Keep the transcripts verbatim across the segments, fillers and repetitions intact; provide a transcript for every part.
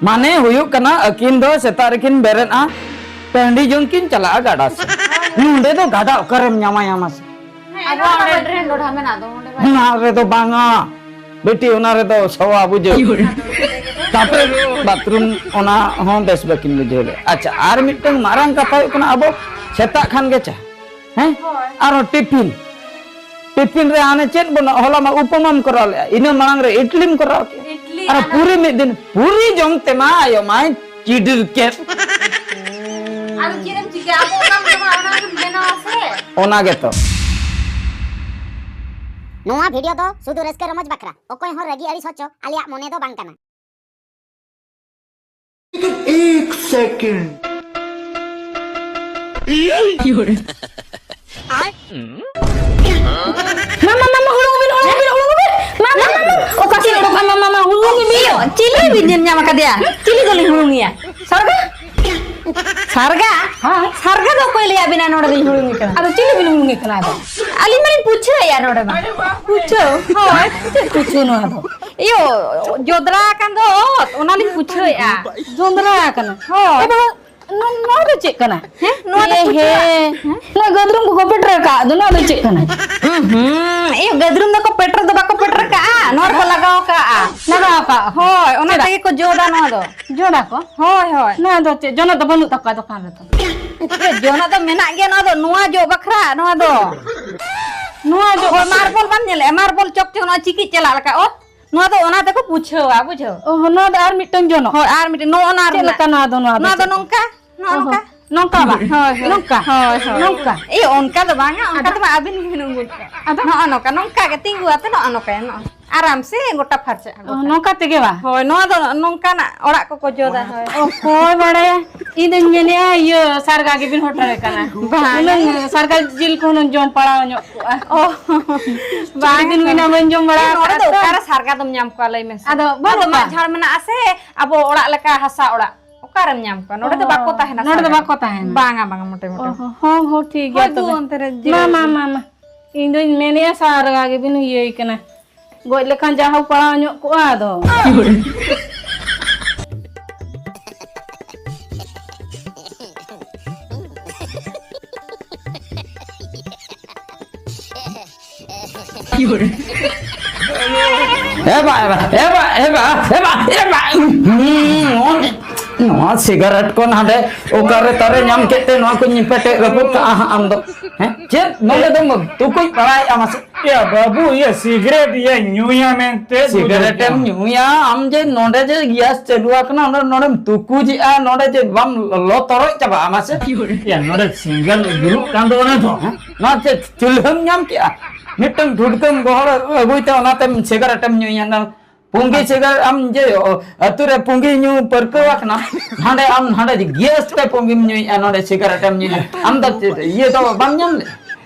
ᱢᱟᱱᱮ ᱦᱩᱭᱩᱜ ᱠᱟᱱᱟ, ᱟᱹᱠᱤᱱ ᱫᱚ ᱥᱮᱛᱟᱜ ᱨᱮᱠᱤᱱ ᱵᱮᱨᱮᱫᱼᱟ, ᱴᱟᱺᱰᱤ ᱡᱚᱝ ᱠᱤᱱ ᱪᱟᱞᱟᱜᱼᱟ ᱜᱟᱰᱟ ᱥᱮᱫ᱾ ᱱᱚᱸᱰᱮ ᱫᱚ ᱜᱟᱰᱟ ᱚᱠᱟᱨᱮᱢ ᱧᱟᱢᱟ, ᱧᱟᱢᱟ ᱥᱮ? ᱦᱮᱸ, ᱟᱵᱚ ᱚᱸᱰᱮ ᱰᱨᱮᱱ ᱰᱚᱰᱷᱟ ᱢᱮᱱᱟᱜ ᱫᱚ, ᱚᱸᱰᱮ ᱵᱟᱭ ᱚᱱᱟ ᱨᱮᱫᱚ ᱵᱟᱝᱟ, ᱵᱤᱴᱤ, ᱚᱱᱟ ᱨᱮᱫᱚ ᱥᱚᱣᱟ ᱵᱩᱡᱷᱟᱹᱣ᱾ ᱛᱟᱯᱚᱨᱮ ᱵᱟᱛᱷᱨᱩᱢ, ᱚᱱᱟ ᱦᱚᱸ ᱵᱮᱥ ᱵᱟᱹᱠᱤᱱ ᱵᱩᱡᱷᱟᱹᱣ ᱞᱮᱫᱼᱟ᱾ ᱟᱪᱪᱷᱟ, ᱟᱨ ᱢᱤᱫᱴᱟᱝ ᱢᱟᱨᱟᱝ ᱠᱟᱛᱷᱟ ᱦᱩᱭᱩᱜ ᱠᱟᱱᱟ, ᱟᱵᱚ ᱥᱮᱛᱟᱜ ᱠᱷᱟᱱ ᱜᱮ ᱪᱟ, ᱦᱮᱸ? ᱦᱳᱭ᱾ ᱟᱨᱦᱚᱸ ᱴᱤᱯᱷᱤᱱ᱾ ᱴᱤᱯᱷᱤᱱ ᱨᱮ ᱦᱟᱱᱮ ᱪᱮᱫ ᱵᱚᱱ, ᱦᱚᱞᱟ ᱢᱟ ᱩᱯᱚᱢᱟᱢ ᱠᱚᱨᱟᱣ ᱞᱮᱫᱼᱟ, ᱤᱱᱟᱹ ᱢᱟᱲᱟᱝ ᱨᱮ ᱤᱰᱞᱤᱢ ᱠᱚᱨᱟᱣ ᱠᱮᱫᱼᱟ᱾ ᱤᱰᱞᱤ ᱟᱨ ᱟᱨ ᱯᱩᱨᱤ ᱢᱤᱫ ᱫᱤᱱ, ᱯᱩᱨᱤ ᱡᱚᱢ ᱛᱮᱢᱟ ᱟᱭᱳ ᱢᱟᱭ ᱪᱤᱰᱤᱨ ᱠᱮᱫ᱾ ᱟᱫᱚ ᱪᱮᱫ ᱮᱢ ᱪᱤᱠᱟᱹᱭᱟ? ᱟᱵᱚ ᱚᱠᱟᱢ ᱡᱚᱢᱟ, ᱚᱱᱟ ᱜᱮᱢ ᱵᱮᱱᱟᱣᱟ ᱥᱮ? ᱚᱱᱟ ᱜᱮᱛᱚ᱾ ᱱᱚᱣᱟ ᱵᱷᱤᱰᱤᱭᱳ ᱫᱚ ᱥᱩᱫᱷᱩ ᱨᱟᱹᱥᱠᱟᱹ ᱨᱚᱢᱚᱡᱽ ᱵᱟᱠᱷᱨᱟ, ᱚᱠᱚᱭ ᱦᱚᱸ ᱨᱟᱹᱜᱤ ᱟᱹᱲᱤᱥ ᱦᱚᱪᱚ ᱟᱞᱮᱭᱟᱜ ᱢᱚᱱᱮ ᱫᱚ ᱵᱟᱝ ᱠᱟᱱᱟ᱾ ᱮᱠ ᱥᱮᱠᱮᱱᱰ᱾ ᱢᱟ, ᱢᱟ, ᱢᱟ, ᱢᱟ, ᱦᱩᱲᱩᱝ ᱵᱤᱱ, ᱦᱩᱲᱩᱝ ᱵᱤᱱ, ᱦᱩᱲᱩᱝ ᱵᱤᱱ᱾ ᱢᱟ, ᱢᱟ, ᱢᱟ, ᱢᱟ, ᱚᱠᱟ ᱥᱮᱫ ᱚᱰᱚᱠ? ᱢᱟ, ᱢᱟ, ᱢᱟ, ᱦᱩᱲᱩᱝ ᱵᱤᱱ᱾ ᱤᱭᱳ, ᱪᱤᱞᱤ ᱵᱤᱱ ᱧᱮᱞ ᱧᱟᱢ ᱟᱠᱟᱫᱮᱭᱟ? ᱪᱤᱞᱤ ᱫᱚᱞᱤᱧ ᱦᱩᱲᱩᱝ ᱮᱭᱟ? ᱥᱟᱨᱜᱟ? ᱥᱟᱨᱜᱟ? ᱦᱮᱸ᱾ ᱥᱟᱨᱜᱟ ᱫᱚ ᱚᱠᱚᱭ ᱞᱟᱹᱭᱟᱫ ᱵᱤᱱᱟ ᱱᱚᱰᱮ ᱫᱚᱧ ᱦᱩᱲᱩᱝ ᱮ ᱠᱟᱱᱟ? ᱟᱫᱚ ᱪᱤᱞᱤ ᱵᱤᱱ ᱦᱩᱲᱩᱝ ᱮ ᱠᱟᱱᱟ ᱟᱫᱚ? ᱟᱹᱞᱤᱧ ᱢᱟᱞᱤᱧ ᱯᱩᱪᱷᱟᱹᱣᱮᱫᱼᱟ ᱱᱚᱰᱮ ᱢᱟ᱾ ᱯᱩᱪᱷᱟᱹᱣ? ᱦᱳᱭ᱾ ᱪᱮᱫ ᱯᱩᱪᱷᱟᱹᱣ ᱱᱚᱣᱟ ᱫᱚ? ᱤᱭᱳ, ᱡᱚᱫᱽᱨᱟ ᱟᱠᱟᱱ ᱫᱚ ᱚᱛ, ᱚᱱᱟᱞᱤᱧ ᱯᱩᱪᱷᱟᱹᱣᱮᱫᱼᱟ᱾ ᱡᱚᱸᱫᱽᱨᱟ ᱟᱠᱟᱱᱟ? ᱦᱳᱭ᱾ ᱟᱫᱚ ᱱᱚ-, ᱱᱚᱣᱟ ᱫᱚ ᱪᱮᱫ ᱠᱟᱱᱟ? ᱦᱮᱸ? ᱱᱚᱣᱟ ᱫᱚ ᱮ ᱯᱩᱪᱷᱟᱹᱣ᱾ ᱦᱮᱸ? ᱱᱚᱣᱟ ᱜᱟᱹᱫᱽᱨᱩᱢ ᱠᱚᱠᱚ ᱯᱮᱴᱮᱨ ᱟᱠᱟᱫ ᱫᱚ, ᱱᱚᱣᱟ ᱫᱚ ᱪᱮᱫ ᱠᱟᱱᱟ? ᱦᱩᱸ, ᱤᱭᱳ, ᱜᱟᱹᱫᱽᱨᱩᱢ ᱫᱚᱠᱚ ᱯᱮᱴᱮᱨ ᱫᱚ ᱵᱟᱠᱚ ᱯᱮᱴᱮᱨ ᱠᱟᱜᱼᱟ, ᱱᱚᱣᱟ ᱨᱮᱠᱚ ᱞᱟᱜᱟᱣ ᱠᱟᱜᱼᱟ᱾ ᱞᱟᱜᱟᱣ ᱠᱟᱜᱼᱟ ᱠᱚ? ᱦᱳᱭ, ᱚᱱᱟ ᱪᱮᱫᱟᱜ? ᱛᱮᱜᱮ ᱠᱚ ᱡᱚᱫᱟ ᱱᱚᱣᱟ ᱫᱚ᱾ ᱡᱚᱫᱟ ᱠᱚ? ᱦᱳᱭ, ᱦᱳᱭ᱾ ᱱᱚᱣᱟ ᱫᱚ ᱪᱮᱫ, ᱡᱚᱱᱚᱜ ᱫᱚ ᱵᱟᱹᱱᱩᱜ ᱛᱟᱠᱚᱣᱟ ᱫᱚᱠᱟᱱ ᱨᱮᱫᱚ? ᱮ, ᱡᱚᱱᱚᱜ ᱫᱚ ᱢᱮᱱᱟᱜ ᱜᱮᱭᱟ, ᱱᱚᱣᱟ ᱫᱚ, ᱱᱚᱣᱟ ᱡᱚᱜ ᱵᱟᱠᱷᱨᱟ, ᱱᱚᱣᱟ ᱫᱚ᱾ ᱱᱚᱣᱟ ᱡᱚᱜ ᱦᱳᱭ, ᱵᱟᱠᱷᱨᱟ? ᱢᱟᱨᱵᱚᱞ ᱵᱟᱢ ᱧᱮᱞᱮᱜᱼᱟ? ᱢᱟᱨᱵᱚᱞ ᱪᱚᱠ ᱪᱚᱠ ᱱᱚᱣᱟ ᱪᱤᱠᱤᱡ ᱪᱟᱞᱟᱜ ᱞᱮᱠᱟ ᱚᱛ, ᱱᱚᱣᱟ ᱫᱚ ᱚᱱᱟ ᱛᱮᱠᱚ ᱯᱩᱪᱷᱟᱹᱣᱟ, ᱵᱩᱡᱷᱟᱹᱣ? ᱚ, ᱱᱚᱣᱟ ᱫᱚ ᱟᱨ ᱢᱤᱫᱴᱟᱝ ᱡᱚᱱᱚᱜ? ᱦᱳᱭ, ᱟᱨ ᱢᱤᱫᱴᱟᱝ, ᱱᱚᱜᱼᱚ ᱱᱟ ᱪᱮᱫ ᱨᱮᱱᱟᱜ᱾ ᱞᱮᱠᱟ ᱱᱚᱣᱟ ᱫᱚ, ᱱᱚᱣᱟ ᱫᱚ ᱪᱮᱫ? ᱱᱚᱝᱠᱟ, ᱱᱚᱜᱼᱚ ᱚ, ᱱᱚᱝᱠᱟ᱾ ᱱᱚᱝᱠᱟ ᱵᱟ? ᱦᱳᱭ, ᱦᱳᱭ᱾ ᱱᱚᱝᱠᱟ? ᱦᱳᱭ, ᱦᱳᱭ᱾ ᱱᱚᱝᱠᱟ? ᱮ, ᱚᱱᱠᱟ ᱫᱚ ᱵᱟᱝᱟ, ᱚᱱᱠᱟ ᱟᱫᱚ? ᱫᱚ ᱵᱟᱝ, ᱟᱹᱵᱤᱱ ᱜᱮᱵᱤᱱ ᱩᱸᱜᱩᱞ ᱠᱟᱜᱼᱟ᱾ ᱟᱫᱚ? ᱱᱚᱜᱼᱚ ᱱᱚᱝᱠᱟ, ᱱᱚᱝᱠᱟ ᱜᱮ ᱛᱤᱸᱜᱩ ᱟᱛᱮ ᱱᱚᱜᱼᱚ ᱱᱚᱝᱠᱟ, ᱱᱚᱜᱼᱚ᱾ ᱟᱨᱟᱢ ᱥᱮ ᱜᱚᱴᱟ ᱯᱷᱟᱨᱪᱟᱜᱼᱟ, ᱚ, ᱜᱚᱴᱟ᱾ ᱱᱚᱝᱠᱟ ᱛᱮᱜᱮ ᱵᱟ? ᱦᱳᱭ, ᱱᱚᱣᱟ ᱫᱚ ᱱᱚᱝᱠᱟᱱᱟᱜ ᱚᱲᱟᱜ ᱠᱚᱠᱚ ᱡᱚᱫᱟ, ᱦᱳᱭ᱾ ᱚᱠᱚᱭ ᱵᱟᱲᱟᱭᱟ? ᱤᱧ ᱫᱚᱧ ᱢᱮᱱᱮᱜᱼᱟ, ᱤᱭᱟᱹ, ᱥᱟᱨᱜᱟ ᱜᱮᱵᱤᱱ ᱦᱚᱴᱚᱨᱮ ᱠᱟᱱᱟ᱾ ᱵᱟᱝ᱾ ᱦᱩᱱᱟᱹᱝ ᱥᱟᱨᱜᱟ ᱡᱤᱞ ᱠᱚ ᱦᱩᱱᱟᱹᱝ ᱡᱚᱢ ᱯᱟᱲᱟᱣ ᱧᱚᱜ ᱠᱚᱜᱼᱟ᱾ ᱚ, ᱵᱟᱝ᱾ ᱟᱹᱰᱤ ᱫᱤᱱ ᱦᱩᱭᱱᱟ ᱵᱟᱹᱧ ᱡᱚᱢ ᱵᱟᱲᱟ ᱱᱚᱰᱮ ᱟᱠᱟᱫ ᱫᱚ ᱛᱚ᱾ ᱚᱠᱟᱨᱮ ᱥᱟᱨᱜᱟ ᱫᱚᱢ ᱧᱟᱢ ᱠᱚᱣᱟ, ᱞᱟᱹᱭ ᱢᱮᱥᱮ? ᱟᱫᱚ ᱱᱚᱰᱮ ᱵᱟᱹᱱᱩᱜ ᱫᱚ ᱢᱟᱫ ᱠᱚᱣᱟ᱾ ᱡᱷᱟᱲ ᱢᱮᱱᱟᱜᱼᱟ ᱥᱮ, ᱟᱵᱚ ᱚᱲᱟᱜ ᱞᱮᱠᱟ ᱦᱟᱥᱟ ᱚᱲᱟᱜ᱾ ᱚᱠᱟᱨᱮᱢ ᱧᱟᱢ ᱠᱚᱣᱟ? ᱱᱚᱰᱮ ᱫᱚ ᱚ, ᱵᱟᱠᱚ ᱛᱟᱦᱮᱱᱟ ᱱᱚᱰᱮ ᱫᱚ ᱥᱟᱨᱜᱟ᱾ ᱵᱟᱠᱚ ᱛᱟᱦᱮᱱᱟ᱾ ᱵᱟᱝᱟ, ᱵᱟᱝᱟ, ᱢᱚᱴᱮ, ᱢᱚᱴᱮ᱾ ᱚ, ᱦᱚᱸ, ᱦᱚᱸ, ᱴᱷᱤᱠ ᱜᱮᱭᱟ ᱦᱳᱭ, ᱫᱩ ᱛᱚᱵᱮ᱾ ᱚᱱᱛᱮ ᱨᱮ ᱢᱟ, ᱡᱤᱨᱟᱹᱣ ᱢᱟ, ᱵᱤᱱ᱾ ᱢᱟ, ᱢᱟ᱾ ᱤᱧ ᱫᱚᱧ ᱢᱮᱱᱮᱜᱼᱟ ᱥᱟᱨᱜᱟ ᱜᱮᱵᱤᱱ ᱤᱭᱟᱹᱭ ᱠᱟᱱᱟ᱾ ᱜᱚᱡ ᱞᱮᱠᱷᱟᱱ ᱡᱟ ᱦᱳᱠ ᱯᱟᱲᱟᱣ ᱧᱚᱜ ᱠᱚᱜᱼᱟ ᱟᱫᱚ᱾ ᱮ ᱵᱟ, ᱮ ᱵᱟ, ᱮ ᱵᱟ, ᱮ ᱵᱟ, ᱮ ᱵᱟ, ᱮ ᱵᱟ᱾ ᱦᱩᱸ, ᱱᱚᱣᱟ, ᱱᱚᱣᱟ ᱥᱤᱜᱟᱨᱮᱴ ᱠᱚ ᱱᱟᱰᱮ ᱚᱠᱟᱨᱮ ᱛᱟᱨᱮ ᱧᱟᱢ ᱠᱮᱫ ᱛᱮ ᱱᱚᱣᱟ ᱠᱚᱧ ᱯᱮᱴᱮᱡ ᱨᱟᱹᱯᱩᱫ ᱠᱟᱜᱼᱟ ᱦᱟᱸᱜ ᱟᱢ ᱫᱚ? ᱦᱮᱸ? ᱪᱮᱫ ᱱᱚᱰᱮ ᱫᱚᱢ ᱛᱩᱠᱩᱡ ᱵᱟᱲᱟᱭᱮᱫᱼᱟ ᱢᱟᱥᱮ? ᱭᱟ ᱵᱟᱹᱵᱩ, ᱤᱭᱟᱹ ᱥᱤᱜᱨᱮᱴ, ᱤᱭᱟᱹ ᱧᱩᱭᱟ ᱢᱮᱱᱛᱮ᱾ ᱥᱤᱜᱟᱨᱮᱴ ᱮᱢ ᱧᱩᱭᱟ ᱟᱢ ᱡᱮ ᱱᱚᱰᱮ ᱡᱮ ᱜᱮᱥ ᱪᱟᱹᱞᱩ ᱟᱠᱟᱱᱟ, ᱚᱸᱰᱮ, ᱱᱚᱰᱮᱢ ᱛᱩᱠᱩᱡᱮᱜᱼᱟ, ᱱᱚᱰᱮ ᱡᱮ ᱵᱟᱢ ᱞᱚ ᱛᱚᱨᱚᱡ ᱪᱟᱵᱟᱜᱼᱟ ᱢᱟᱥᱮ? ᱭᱟ, ᱱᱚᱰᱮ ᱥᱮᱸᱜᱮᱞ ᱡᱩᱞᱩᱜ ᱠᱟᱱ ᱫᱚ ᱚᱱᱮ ᱫᱚ᱾ ᱦᱮᱸ? ᱱᱚᱣᱟ ᱪᱮᱫ ᱪᱩᱞᱦᱟᱹᱢ ᱧᱟᱢ ᱠᱮᱜᱼᱟ? ᱢᱤᱫᱴᱟᱝ ᱰᱷᱩᱰᱠᱟᱹᱢ ᱜᱚᱦᱚᱲ ᱟᱹᱜᱩᱭ ᱛᱮ ᱚᱱᱟᱛᱮᱢ ᱥᱤᱜᱟᱨᱮᱴ ᱮᱢ ᱧᱩᱭᱟ᱾ ᱱᱟ ᱯᱩᱸᱜᱤ ᱥᱤᱜᱟᱨᱮᱴ ᱟᱢ ᱡᱮ, ᱚ, ᱟᱹᱛᱩ ᱨᱮ ᱯᱩᱸᱜᱤ ᱧᱩ ᱯᱟᱹᱨᱠᱟᱹᱣ ᱟᱠᱟᱱᱟᱢ, ᱦᱟᱸᱰᱮ ᱟᱢ ᱦᱟᱸᱰᱮ ᱜᱮᱥ ᱛᱮ ᱯᱩᱸᱜᱤᱢ ᱧᱩᱭᱮᱫᱼᱟ, ᱱᱚᱰᱮ ᱥᱤᱜᱟᱨᱮᱴ ᱮᱢ ᱧᱩᱭᱮᱫᱼᱟ᱾ ᱟᱢ ᱫᱚ ᱪᱮᱫ ᱤᱭᱟᱹ ᱫᱚ ᱵᱟᱢ ᱧᱟᱢ ᱞᱮᱫᱼᱟ?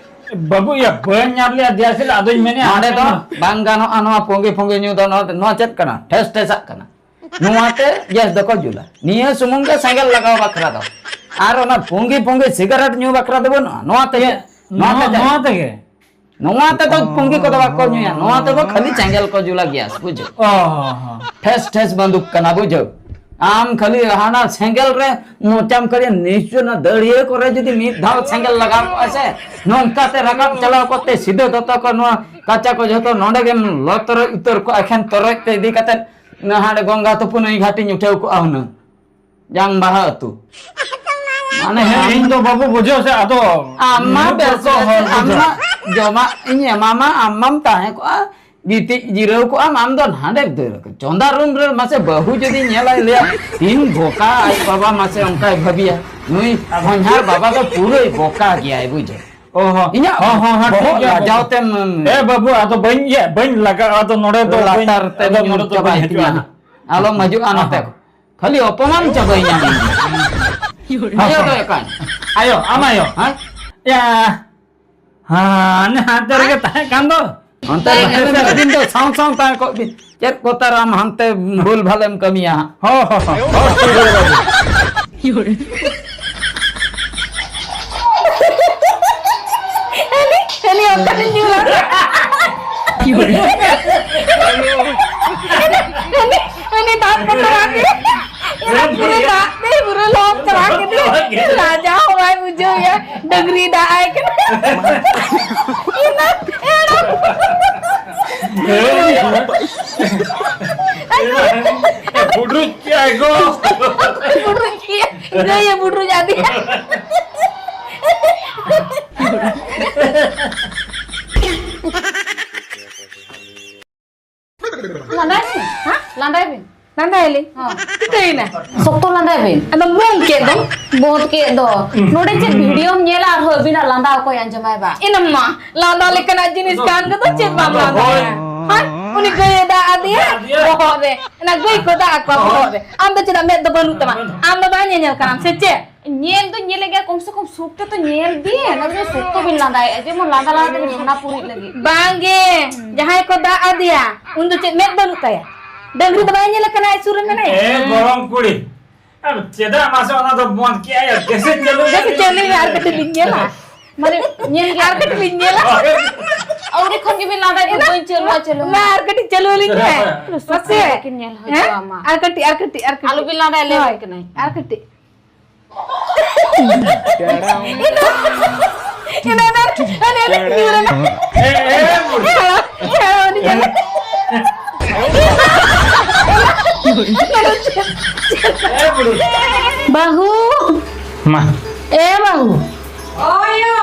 ᱵᱟᱹᱵᱩ, ᱤᱭᱟᱹ ᱵᱟᱹᱧ ᱧᱟᱢ ᱞᱮᱫᱼᱟ, ᱫᱮᱭᱟ ᱥᱮ ᱟᱫᱚᱧ ᱢᱮᱱᱮᱫᱼᱟ ᱱᱚᱰᱮ ᱫᱚ ᱵᱟᱝ ᱜᱟᱱᱚᱜᱼᱟ ᱱᱚᱣᱟ ᱯᱩᱸᱜᱤ ᱯᱩᱸᱜᱤ ᱧᱩ ᱫᱚ᱾ ᱱᱚᱣᱟ, ᱱᱚᱣᱟ ᱪᱮᱫ ᱠᱟᱱᱟ? ᱴᱷᱮᱥ ᱴᱷᱮᱥᱟᱜ ᱠᱟᱱᱟ᱾ ᱱᱚᱣᱟᱛᱮ ᱜᱮᱥ ᱫᱚᱠᱚ ᱡᱩᱞᱟ᱾ ᱱᱤᱭᱟᱹ ᱥᱩᱢᱩᱝ ᱜᱮ ᱥᱮᱸᱜᱮᱞ ᱞᱟᱜᱟᱣ ᱵᱟᱠᱷᱨᱟ ᱫᱚ᱾ ᱟᱨ ᱚᱱᱟ ᱯᱩᱸᱜᱤ ᱯᱩᱸᱜᱤ ᱥᱤᱜᱟᱨᱮᱴ ᱧᱩ ᱵᱟᱠᱷᱨᱟ ᱫᱚ ᱵᱟᱹᱱᱩᱜᱼᱟ᱾ ᱱᱚᱣᱟ ᱛᱮᱜᱮ, ᱤᱭᱟᱹ, ᱱᱚᱣᱟ ᱱᱚᱣᱟ, ᱛᱮᱜᱮ᱾ ᱱᱚᱣᱟ ᱛᱮᱫᱚ ᱯᱩᱸᱜᱤ ᱠᱚᱫᱚ ᱵᱟᱠᱚ ᱧᱩᱭᱟ, ᱱᱚᱣᱟ ᱛᱮᱫᱚ ᱠᱷᱟᱹᱞᱤ ᱥᱮᱸᱜᱮᱞ ᱠᱚ ᱡᱩᱞᱟ, ᱜᱮᱥ, ᱵᱩᱡᱷᱟᱹᱣ? ᱚ, ᱦᱚᱸ, ᱦᱚᱸ᱾ ᱴᱷᱮᱥ ᱴᱷᱮᱥ ᱵᱟᱹᱫᱩᱠ ᱠᱟᱱᱟ, ᱵᱩᱡᱷᱟᱹᱣ? ᱟᱢ ᱠᱷᱟᱹᱞᱤ ᱦᱟᱱᱟ ᱥᱮᱸᱜᱮᱞ ᱨᱮ ᱢᱚᱪᱟᱢ ᱠᱷᱟᱹᱞᱤ ᱱᱤᱥᱪᱚᱭ ᱚᱱᱟ ᱫᱟᱹᱲᱤᱭᱟᱹ ᱠᱚᱨᱮ ᱡᱩᱫᱤ ᱢᱤᱫ ᱫᱷᱟᱣ ᱥᱮᱸᱜᱮᱞ ᱞᱟᱜᱟᱣ ᱠᱚᱜᱼᱟ ᱥᱮ, ᱱᱚᱝᱠᱟ ᱛᱮ ᱨᱟᱠᱟᱵ ᱪᱟᱞᱟᱣ ᱠᱚᱜ ᱛᱮ ᱥᱤᱫᱷᱟᱹ ᱫᱚᱛᱚ ᱠᱚ ᱱᱚᱣᱟ ᱠᱟᱪᱟ ᱠᱚ ᱡᱷᱚᱛᱚ ᱱᱚᱰᱮ ᱜᱮᱢ ᱞᱚ ᱛᱚᱨᱚᱡ ᱩᱛᱟᱹᱨ ᱠᱚᱜᱼᱟ, ᱮᱠᱷᱮᱱ ᱛᱚᱨᱚᱡ ᱛᱮ ᱤᱫᱤ ᱠᱟᱛᱮ ᱦᱟᱸᱰᱮ ᱜᱚᱝᱜᱟ ᱛᱩᱯᱩ ᱱᱟᱹᱭ ᱜᱷᱟᱴᱤᱧ ᱩᱴᱷᱟᱹᱣ ᱠᱚᱜᱼᱟ ᱦᱩᱱᱟᱹᱝ᱾ ᱡᱟᱝ ᱵᱟᱦᱟ ᱟᱹᱛᱩ᱾ ᱢᱟᱱᱮ ᱦᱮᱸ, ᱤᱧ ᱫᱚ ᱵᱟᱹᱵᱩ ᱵᱩᱡᱷᱟᱹᱣ ᱥᱮ, ᱟᱫᱚ ᱟᱢ ᱢᱟ ᱧᱩ ᱵᱮᱥ ᱠᱚᱛᱚ ᱵᱮᱥ ᱦᱚᱲ ᱟᱢ ᱵᱩᱡᱷᱟᱹᱣ᱾ ᱢᱟ ᱡᱚᱢᱟᱜ ᱤᱧ ᱮᱢᱟᱢᱟ, ᱟᱢ ᱢᱟᱢ ᱛᱟᱦᱮᱸ ᱠᱚᱜᱼᱟ, ᱜᱤᱛᱤᱡ ᱡᱤᱨᱟᱹᱣ ᱠᱚᱜᱼᱟᱢ, ᱟᱢ ᱫᱚ ᱦᱟᱸᱰᱮ ᱫᱟᱹᱲ ᱟᱠᱟᱫ᱾ ᱪᱚᱸᱫᱟ ᱨᱩᱢ ᱨᱮ ᱢᱟᱥᱮ ᱵᱟᱹᱦᱩ ᱡᱩᱫᱤ ᱧᱮᱞᱟᱭ, ᱞᱟᱹᱭᱟ, "ᱛᱤᱱ ᱵᱚᱠᱟ ᱟᱡ ᱵᱟᱵᱟ", ᱢᱟᱥᱮ ᱚᱱᱠᱟᱭ ᱵᱷᱟᱹᱵᱤᱭᱟ, "ᱱᱩᱭ ᱦᱚᱧᱦᱟᱨ ᱵᱟᱵᱟ ᱫᱚ ᱯᱩᱨᱟᱹᱭ ᱵᱚᱠᱟ ᱜᱮᱭᱟᱭ", ᱵᱩᱡᱷᱟᱹᱣ᱾ ᱚ ᱦᱚᱸ᱾ ᱤᱧᱟᱜ ᱦᱚᱸ, ᱦᱚᱸ, ᱦᱚᱸ, ᱵᱚᱦᱚᱜ ᱴᱷᱤᱠ ᱜᱮᱭᱟ, ᱞᱟᱡᱟᱣ ᱵᱟᱹᱵᱩ᱾ ᱛᱮᱢ ᱮ ᱵᱟᱹᱵᱩ, ᱟᱫᱚ ᱵᱟᱹᱧ ᱤᱭᱟᱹ, ᱵᱟᱹᱧ ᱞᱟᱜᱟᱜᱼᱟ, ᱟᱫᱚ ᱱᱚᱰᱮ ᱫᱚ ᱵᱟᱹᱧ, ᱞᱟᱛᱟᱨ ᱛᱮᱢ ᱟᱫᱚ ᱧᱩᱨ ᱱᱚᱰᱮ ᱫᱚ ᱪᱟᱵᱟᱭ ᱵᱟᱹᱧ ᱛᱤᱧᱟ ᱦᱤᱡᱩᱜᱼᱟ᱾ ᱦᱟᱸᱜ᱾ ᱟᱞᱚᱢ ᱦᱤᱡᱩᱜᱼᱟ ᱱᱚᱛᱮ᱾ ᱦᱚᱸ᱾ ᱠᱷᱟᱹᱞᱤ ᱚᱯᱚᱢᱟᱱ ᱪᱟᱵᱟᱭᱤᱧᱟᱢ ᱤᱧ ᱫᱚ᱾ ᱟᱭᱳ ᱫᱚ ᱚᱠᱟᱭ? ᱟᱭᱳ, ᱟᱢ ᱟᱭᱳ᱾ ᱦᱮᱸ? ᱭᱟ, ᱦᱟᱱᱮ ᱦᱟᱱᱛᱮ ᱨᱮᱜᱮ ᱛᱟᱦᱮᱸ ᱠᱟᱱ ᱫᱚ᱾ ᱚᱱᱛᱮ ᱨᱮ ᱦᱟᱱᱮ ᱢᱤᱫ ᱫᱤᱱ ᱫᱚ ᱥᱟᱶ ᱥᱟᱶ ᱛᱟᱦᱮᱸ ᱠᱚᱜ ᱵᱤᱱ᱾ ᱪᱮᱫ ᱠᱚ ᱛᱟᱨᱟᱢ ᱦᱟᱱᱛᱮ ᱵᱷᱩᱞ ᱵᱷᱟᱞᱮᱢ ᱠᱟᱹᱢᱤᱭᱟ ᱦᱟᱸᱜ᱾ ᱦᱚᱸ, ᱦᱚᱸ, ᱦᱚᱸ, ᱦᱚᱸ, ᱴᱷᱤᱠ ᱜᱮᱭᱟ ᱵᱟᱹᱵᱩ᱾ ᱦᱟᱹᱱᱤ, ᱦᱟᱹᱱᱤ ᱚᱱᱠᱟ ᱧᱩ ᱞᱟᱜᱟ᱾ ᱦᱟᱹᱱᱤ, ᱦᱟᱹᱱᱤ ᱫᱟᱜ ᱵᱚᱛᱚᱨ ᱟᱫᱮ᱾ ᱯᱩᱨᱟᱹ ᱫᱟᱜ ᱛᱮ ᱯᱩᱨᱟᱹ ᱞᱚᱦᱚᱫ ᱪᱟᱵᱟ ᱠᱮᱫᱮ᱾ ᱞᱟᱡᱟᱣ ᱦᱚᱸ ᱵᱟᱭ ᱵᱩᱡᱷᱟᱹᱣ ᱮᱭᱟ᱾ ᱰᱟᱹᱝᱨᱤ ᱫᱟᱜ ᱟᱭ ᱠᱟᱱᱟ᱾ ᱤᱱᱟᱹ ᱮᱲᱟ᱾ ᱵᱩᱰᱨᱩᱡ ᱠᱮᱜᱼᱟᱭ ᱜᱚ᱾ ᱵᱩᱰᱨᱩᱡ ᱠᱮᱜᱼᱟᱭ᱾ ᱜᱟᱹᱭᱮ ᱵᱩᱰᱨᱩᱡ ᱟᱫᱮᱭᱟ᱾ ᱞᱟᱸᱫᱟᱭ ᱵᱤᱱ᱾ ᱦᱮᱸ? ᱞᱟᱸᱫᱟᱭ ᱵᱤᱱ᱾ ᱞᱟᱸᱫᱟᱭᱟᱞᱤᱧ? ᱦᱚᱸ᱾ ᱪᱤᱠᱟᱹᱭᱮᱱᱟ? ᱥᱚᱠᱛᱚ ᱞᱟᱸᱫᱟᱭ ᱵᱤᱱ᱾ ᱟᱫᱚ ᱵᱚᱸᱫᱽ ᱠᱮᱫ ᱫᱚᱢ᱾ ᱵᱚᱸᱫᱽ ᱠᱮᱫ ᱫᱚ᱾ ᱱᱚᱰᱮ ᱪᱮᱫ ᱵᱷᱤᱰᱤᱭᱳᱢ ᱧᱮᱞᱟ ᱟᱨᱦᱚᱸ ᱟᱹᱵᱤᱱᱟᱜ ᱞᱟᱸᱫᱟ ᱚᱠᱚᱭ ᱟᱸᱡᱚᱢᱟᱭ ᱵᱟ? ᱮᱱᱟᱢ ᱢᱟ, ᱞᱟᱸᱫᱟ ᱞᱮᱠᱟᱱᱟᱜ ᱡᱤᱱᱤᱥ ᱠᱟᱱ ᱜᱮᱫᱚ, ᱪᱮᱫ ᱵᱟᱢ ᱞᱟᱸᱫᱟᱭᱟ? ᱦᱮᱸ? ᱩᱱᱤ ᱜᱟᱹᱭᱮ ᱫᱟᱜ ᱟᱫᱮᱭᱟ ᱵᱚᱦᱚᱜ ᱨᱮ᱾ ᱚᱱᱟ ᱜᱟᱹᱭ ᱠᱚ ᱫᱟᱜ ᱟᱠᱚᱣᱟ ᱵᱚᱦᱚᱜ ᱨᱮ᱾ ᱟᱢ ᱫᱚ ᱪᱮᱫᱟᱜ ᱢᱮᱫ ᱫᱚ ᱵᱟᱹᱱᱩᱜ ᱛᱟᱢᱟ? ᱟᱢ ᱫᱚ ᱵᱟᱝ ᱧᱮᱧᱮᱞ ᱠᱟᱱᱟᱢ ᱥᱮ ᱪᱮᱫ? ᱧᱮᱞ ᱫᱚᱧ ᱧᱮᱞᱮᱫ ᱜᱮᱭᱟ, ᱠᱚᱢ ᱥᱮ ᱠᱚᱢ ᱥᱩᱠ ᱛᱮᱛᱚ ᱧᱮᱞ ᱵᱤᱱ᱾ ᱟᱫᱚ ᱥᱚᱠᱛᱚ ᱵᱤᱱ ᱞᱟᱸᱫᱟᱭᱮᱫᱼᱟ, ᱡᱮᱢᱚᱱ ᱞᱟᱸᱫᱟ ᱞᱟᱸᱫᱟ ᱛᱮᱵᱤᱱ ᱦᱟᱱᱟ ᱯᱩᱨᱤᱜ ᱞᱟᱹᱜᱤᱫ᱾ ᱵᱟᱝᱜᱮ, ᱡᱟᱦᱟᱸᱭ ᱠᱚ ᱫᱟᱜ ᱟᱫᱮᱭᱟ, ᱩᱱ ᱫᱚ ᱪᱮᱫ ᱢᱮᱫ ᱵᱟᱹᱱᱩᱜ ᱛᱟᱭᱟ? ᱰᱟᱹᱝᱨᱤ ᱫᱚ ᱵᱟᱭ ᱧᱮᱞ ᱠᱟᱱᱟ ᱟᱡ ᱥᱩᱨ ᱨᱮ ᱢᱮᱱᱟᱭᱟ? ᱮ ᱜᱚᱲᱚᱢ ᱠᱩᱲᱤ, ᱟᱨ ᱪᱮᱫᱟᱜ ᱢᱟᱥᱮ ᱚᱱᱟ ᱫᱚ ᱵᱚᱱᱫ ᱠᱮᱜᱼᱟᱭ? ᱟᱨ ᱠᱮᱥᱮ ᱪᱟᱹᱞᱩ ᱵᱮᱥ ᱪᱟᱹᱞᱩᱭ ᱢᱮ, ᱟᱨ ᱠᱟᱹᱴᱤᱡ ᱞᱤᱧ ᱧᱮᱞᱟ᱾ ᱢᱟᱱᱮ, ᱧᱮᱞ ᱜᱮ ᱟᱨ ᱠᱟᱹᱴᱤᱡ ᱞᱤᱧ ᱧᱮᱞᱟ᱾ ᱟᱹᱣᱨᱤ ᱠᱷᱚᱱ ᱜᱮᱵᱤᱱ ᱞᱟᱸᱫᱟᱭᱮᱫ ᱫᱚ, ᱵᱟᱹᱧ ᱪᱟᱹᱞᱩᱣᱟ, ᱪᱟᱹᱞᱩ ᱢᱟ᱾ ᱢᱟ, ᱟᱨ ᱠᱟᱹᱴᱤᱡ ᱪᱟᱹᱞᱩ ᱟᱹᱞᱤᱧ ᱢᱮ᱾ ᱢᱟᱥᱮ᱾ ᱠᱤᱱ ᱧᱮᱞ ᱦᱮᱸ? ᱦᱚᱪᱚᱣᱟᱢᱟ᱾ ᱟᱨ ᱠᱟᱹᱴᱤᱡ, ᱟᱨ ᱠᱟᱹᱴᱤᱡ, ᱟᱨ ᱠᱟᱹᱴᱤᱡ᱾ ᱟᱞᱚᱵᱤᱱ ᱞᱟᱸᱫᱟᱭᱟ, ᱞᱟᱹᱭ ᱦᱳᱭ᱾ ᱟᱵᱤᱱ ᱠᱟᱹᱱᱟᱹᱧ᱾ ᱟᱨ ᱠᱟᱹᱴᱤᱡ᱾ ᱮ, ᱮ, ᱵᱩᱰᱷᱤ᱾ ᱮ, ᱵᱩᱰᱷᱤ᱾ ᱵᱟᱹᱦᱩ᱾ ᱢᱟ᱾ ᱮ, ᱵᱟᱹᱦᱩ᱾ ᱳᱭᱳ᱾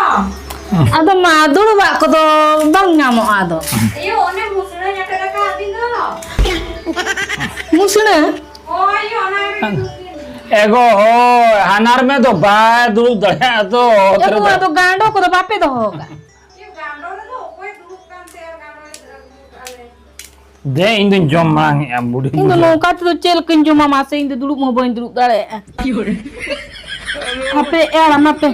ᱟᱫᱚ ᱢᱟ, ᱫᱩᱲᱩᱵᱟᱜ ᱠᱚᱫᱚ ᱵᱟᱝ ᱧᱟᱢᱚᱜᱼᱟ ᱟᱫᱚ᱾ ᱟᱭᱳ, ᱚᱱᱮ ᱢᱩᱥᱲᱟᱹᱧ ᱟᱴᱮᱫ ᱟᱠᱟᱫ ᱵᱤᱱ ᱫᱚ᱾ ᱢᱩᱥᱲᱟᱹ? ᱦᱳᱭ, ᱚᱱᱟ ᱜᱮ᱾ ᱮᱜᱳ, ᱦᱳᱭ, ᱦᱟᱱᱟᱨ ᱢᱮ ᱫᱚ ᱵᱟᱭ ᱫᱩᱲᱩᱵ ᱫᱟᱲᱮᱭᱟᱜᱼᱟ ᱛᱚ, ᱚᱛ ᱮᱜᱳ, ᱨᱮᱫᱚ᱾ ᱟᱫᱚ ᱜᱟᱸᱰᱚ ᱠᱚᱫᱚ ᱵᱟᱯᱮ ᱫᱚᱦᱚ ᱟᱠᱟᱫ? ᱪᱮᱫ ᱜᱟᱸᱰᱚ ᱨᱮᱫᱚ ᱚᱠᱚᱭ ᱫᱩᱲᱩᱵ ᱠᱟᱱ ᱛᱮ ᱟᱨ ᱜᱟᱸᱰᱚ ᱨᱮ ᱫᱩᱲᱩᱵ ᱠᱟᱜ ᱞᱮ? ᱫᱮ, ᱤᱧ ᱫᱩᱧ ᱡᱚᱢ ᱢᱟᱲᱟᱝ ᱮᱜᱼᱟ, ᱵᱩᱰᱷᱤ ᱤᱧ ᱫᱚ ᱵᱩᱰᱷᱤ᱾ ᱱᱚᱝᱠᱟ ᱛᱮᱫᱚ ᱪᱮᱫ ᱞᱮᱠᱟᱧ ᱡᱚᱢᱟ ᱢᱟᱥᱮ? ᱤᱧ ᱫᱚ ᱫᱩᱲᱩᱵ ᱦᱚᱸ ᱵᱟᱹᱧ ᱫᱩᱲᱩᱵ ᱫᱟᱲᱮᱭᱟᱜᱼᱟ᱾ ᱦᱟᱯᱮ, ᱮᱲᱟ ᱢᱟᱯᱮ᱾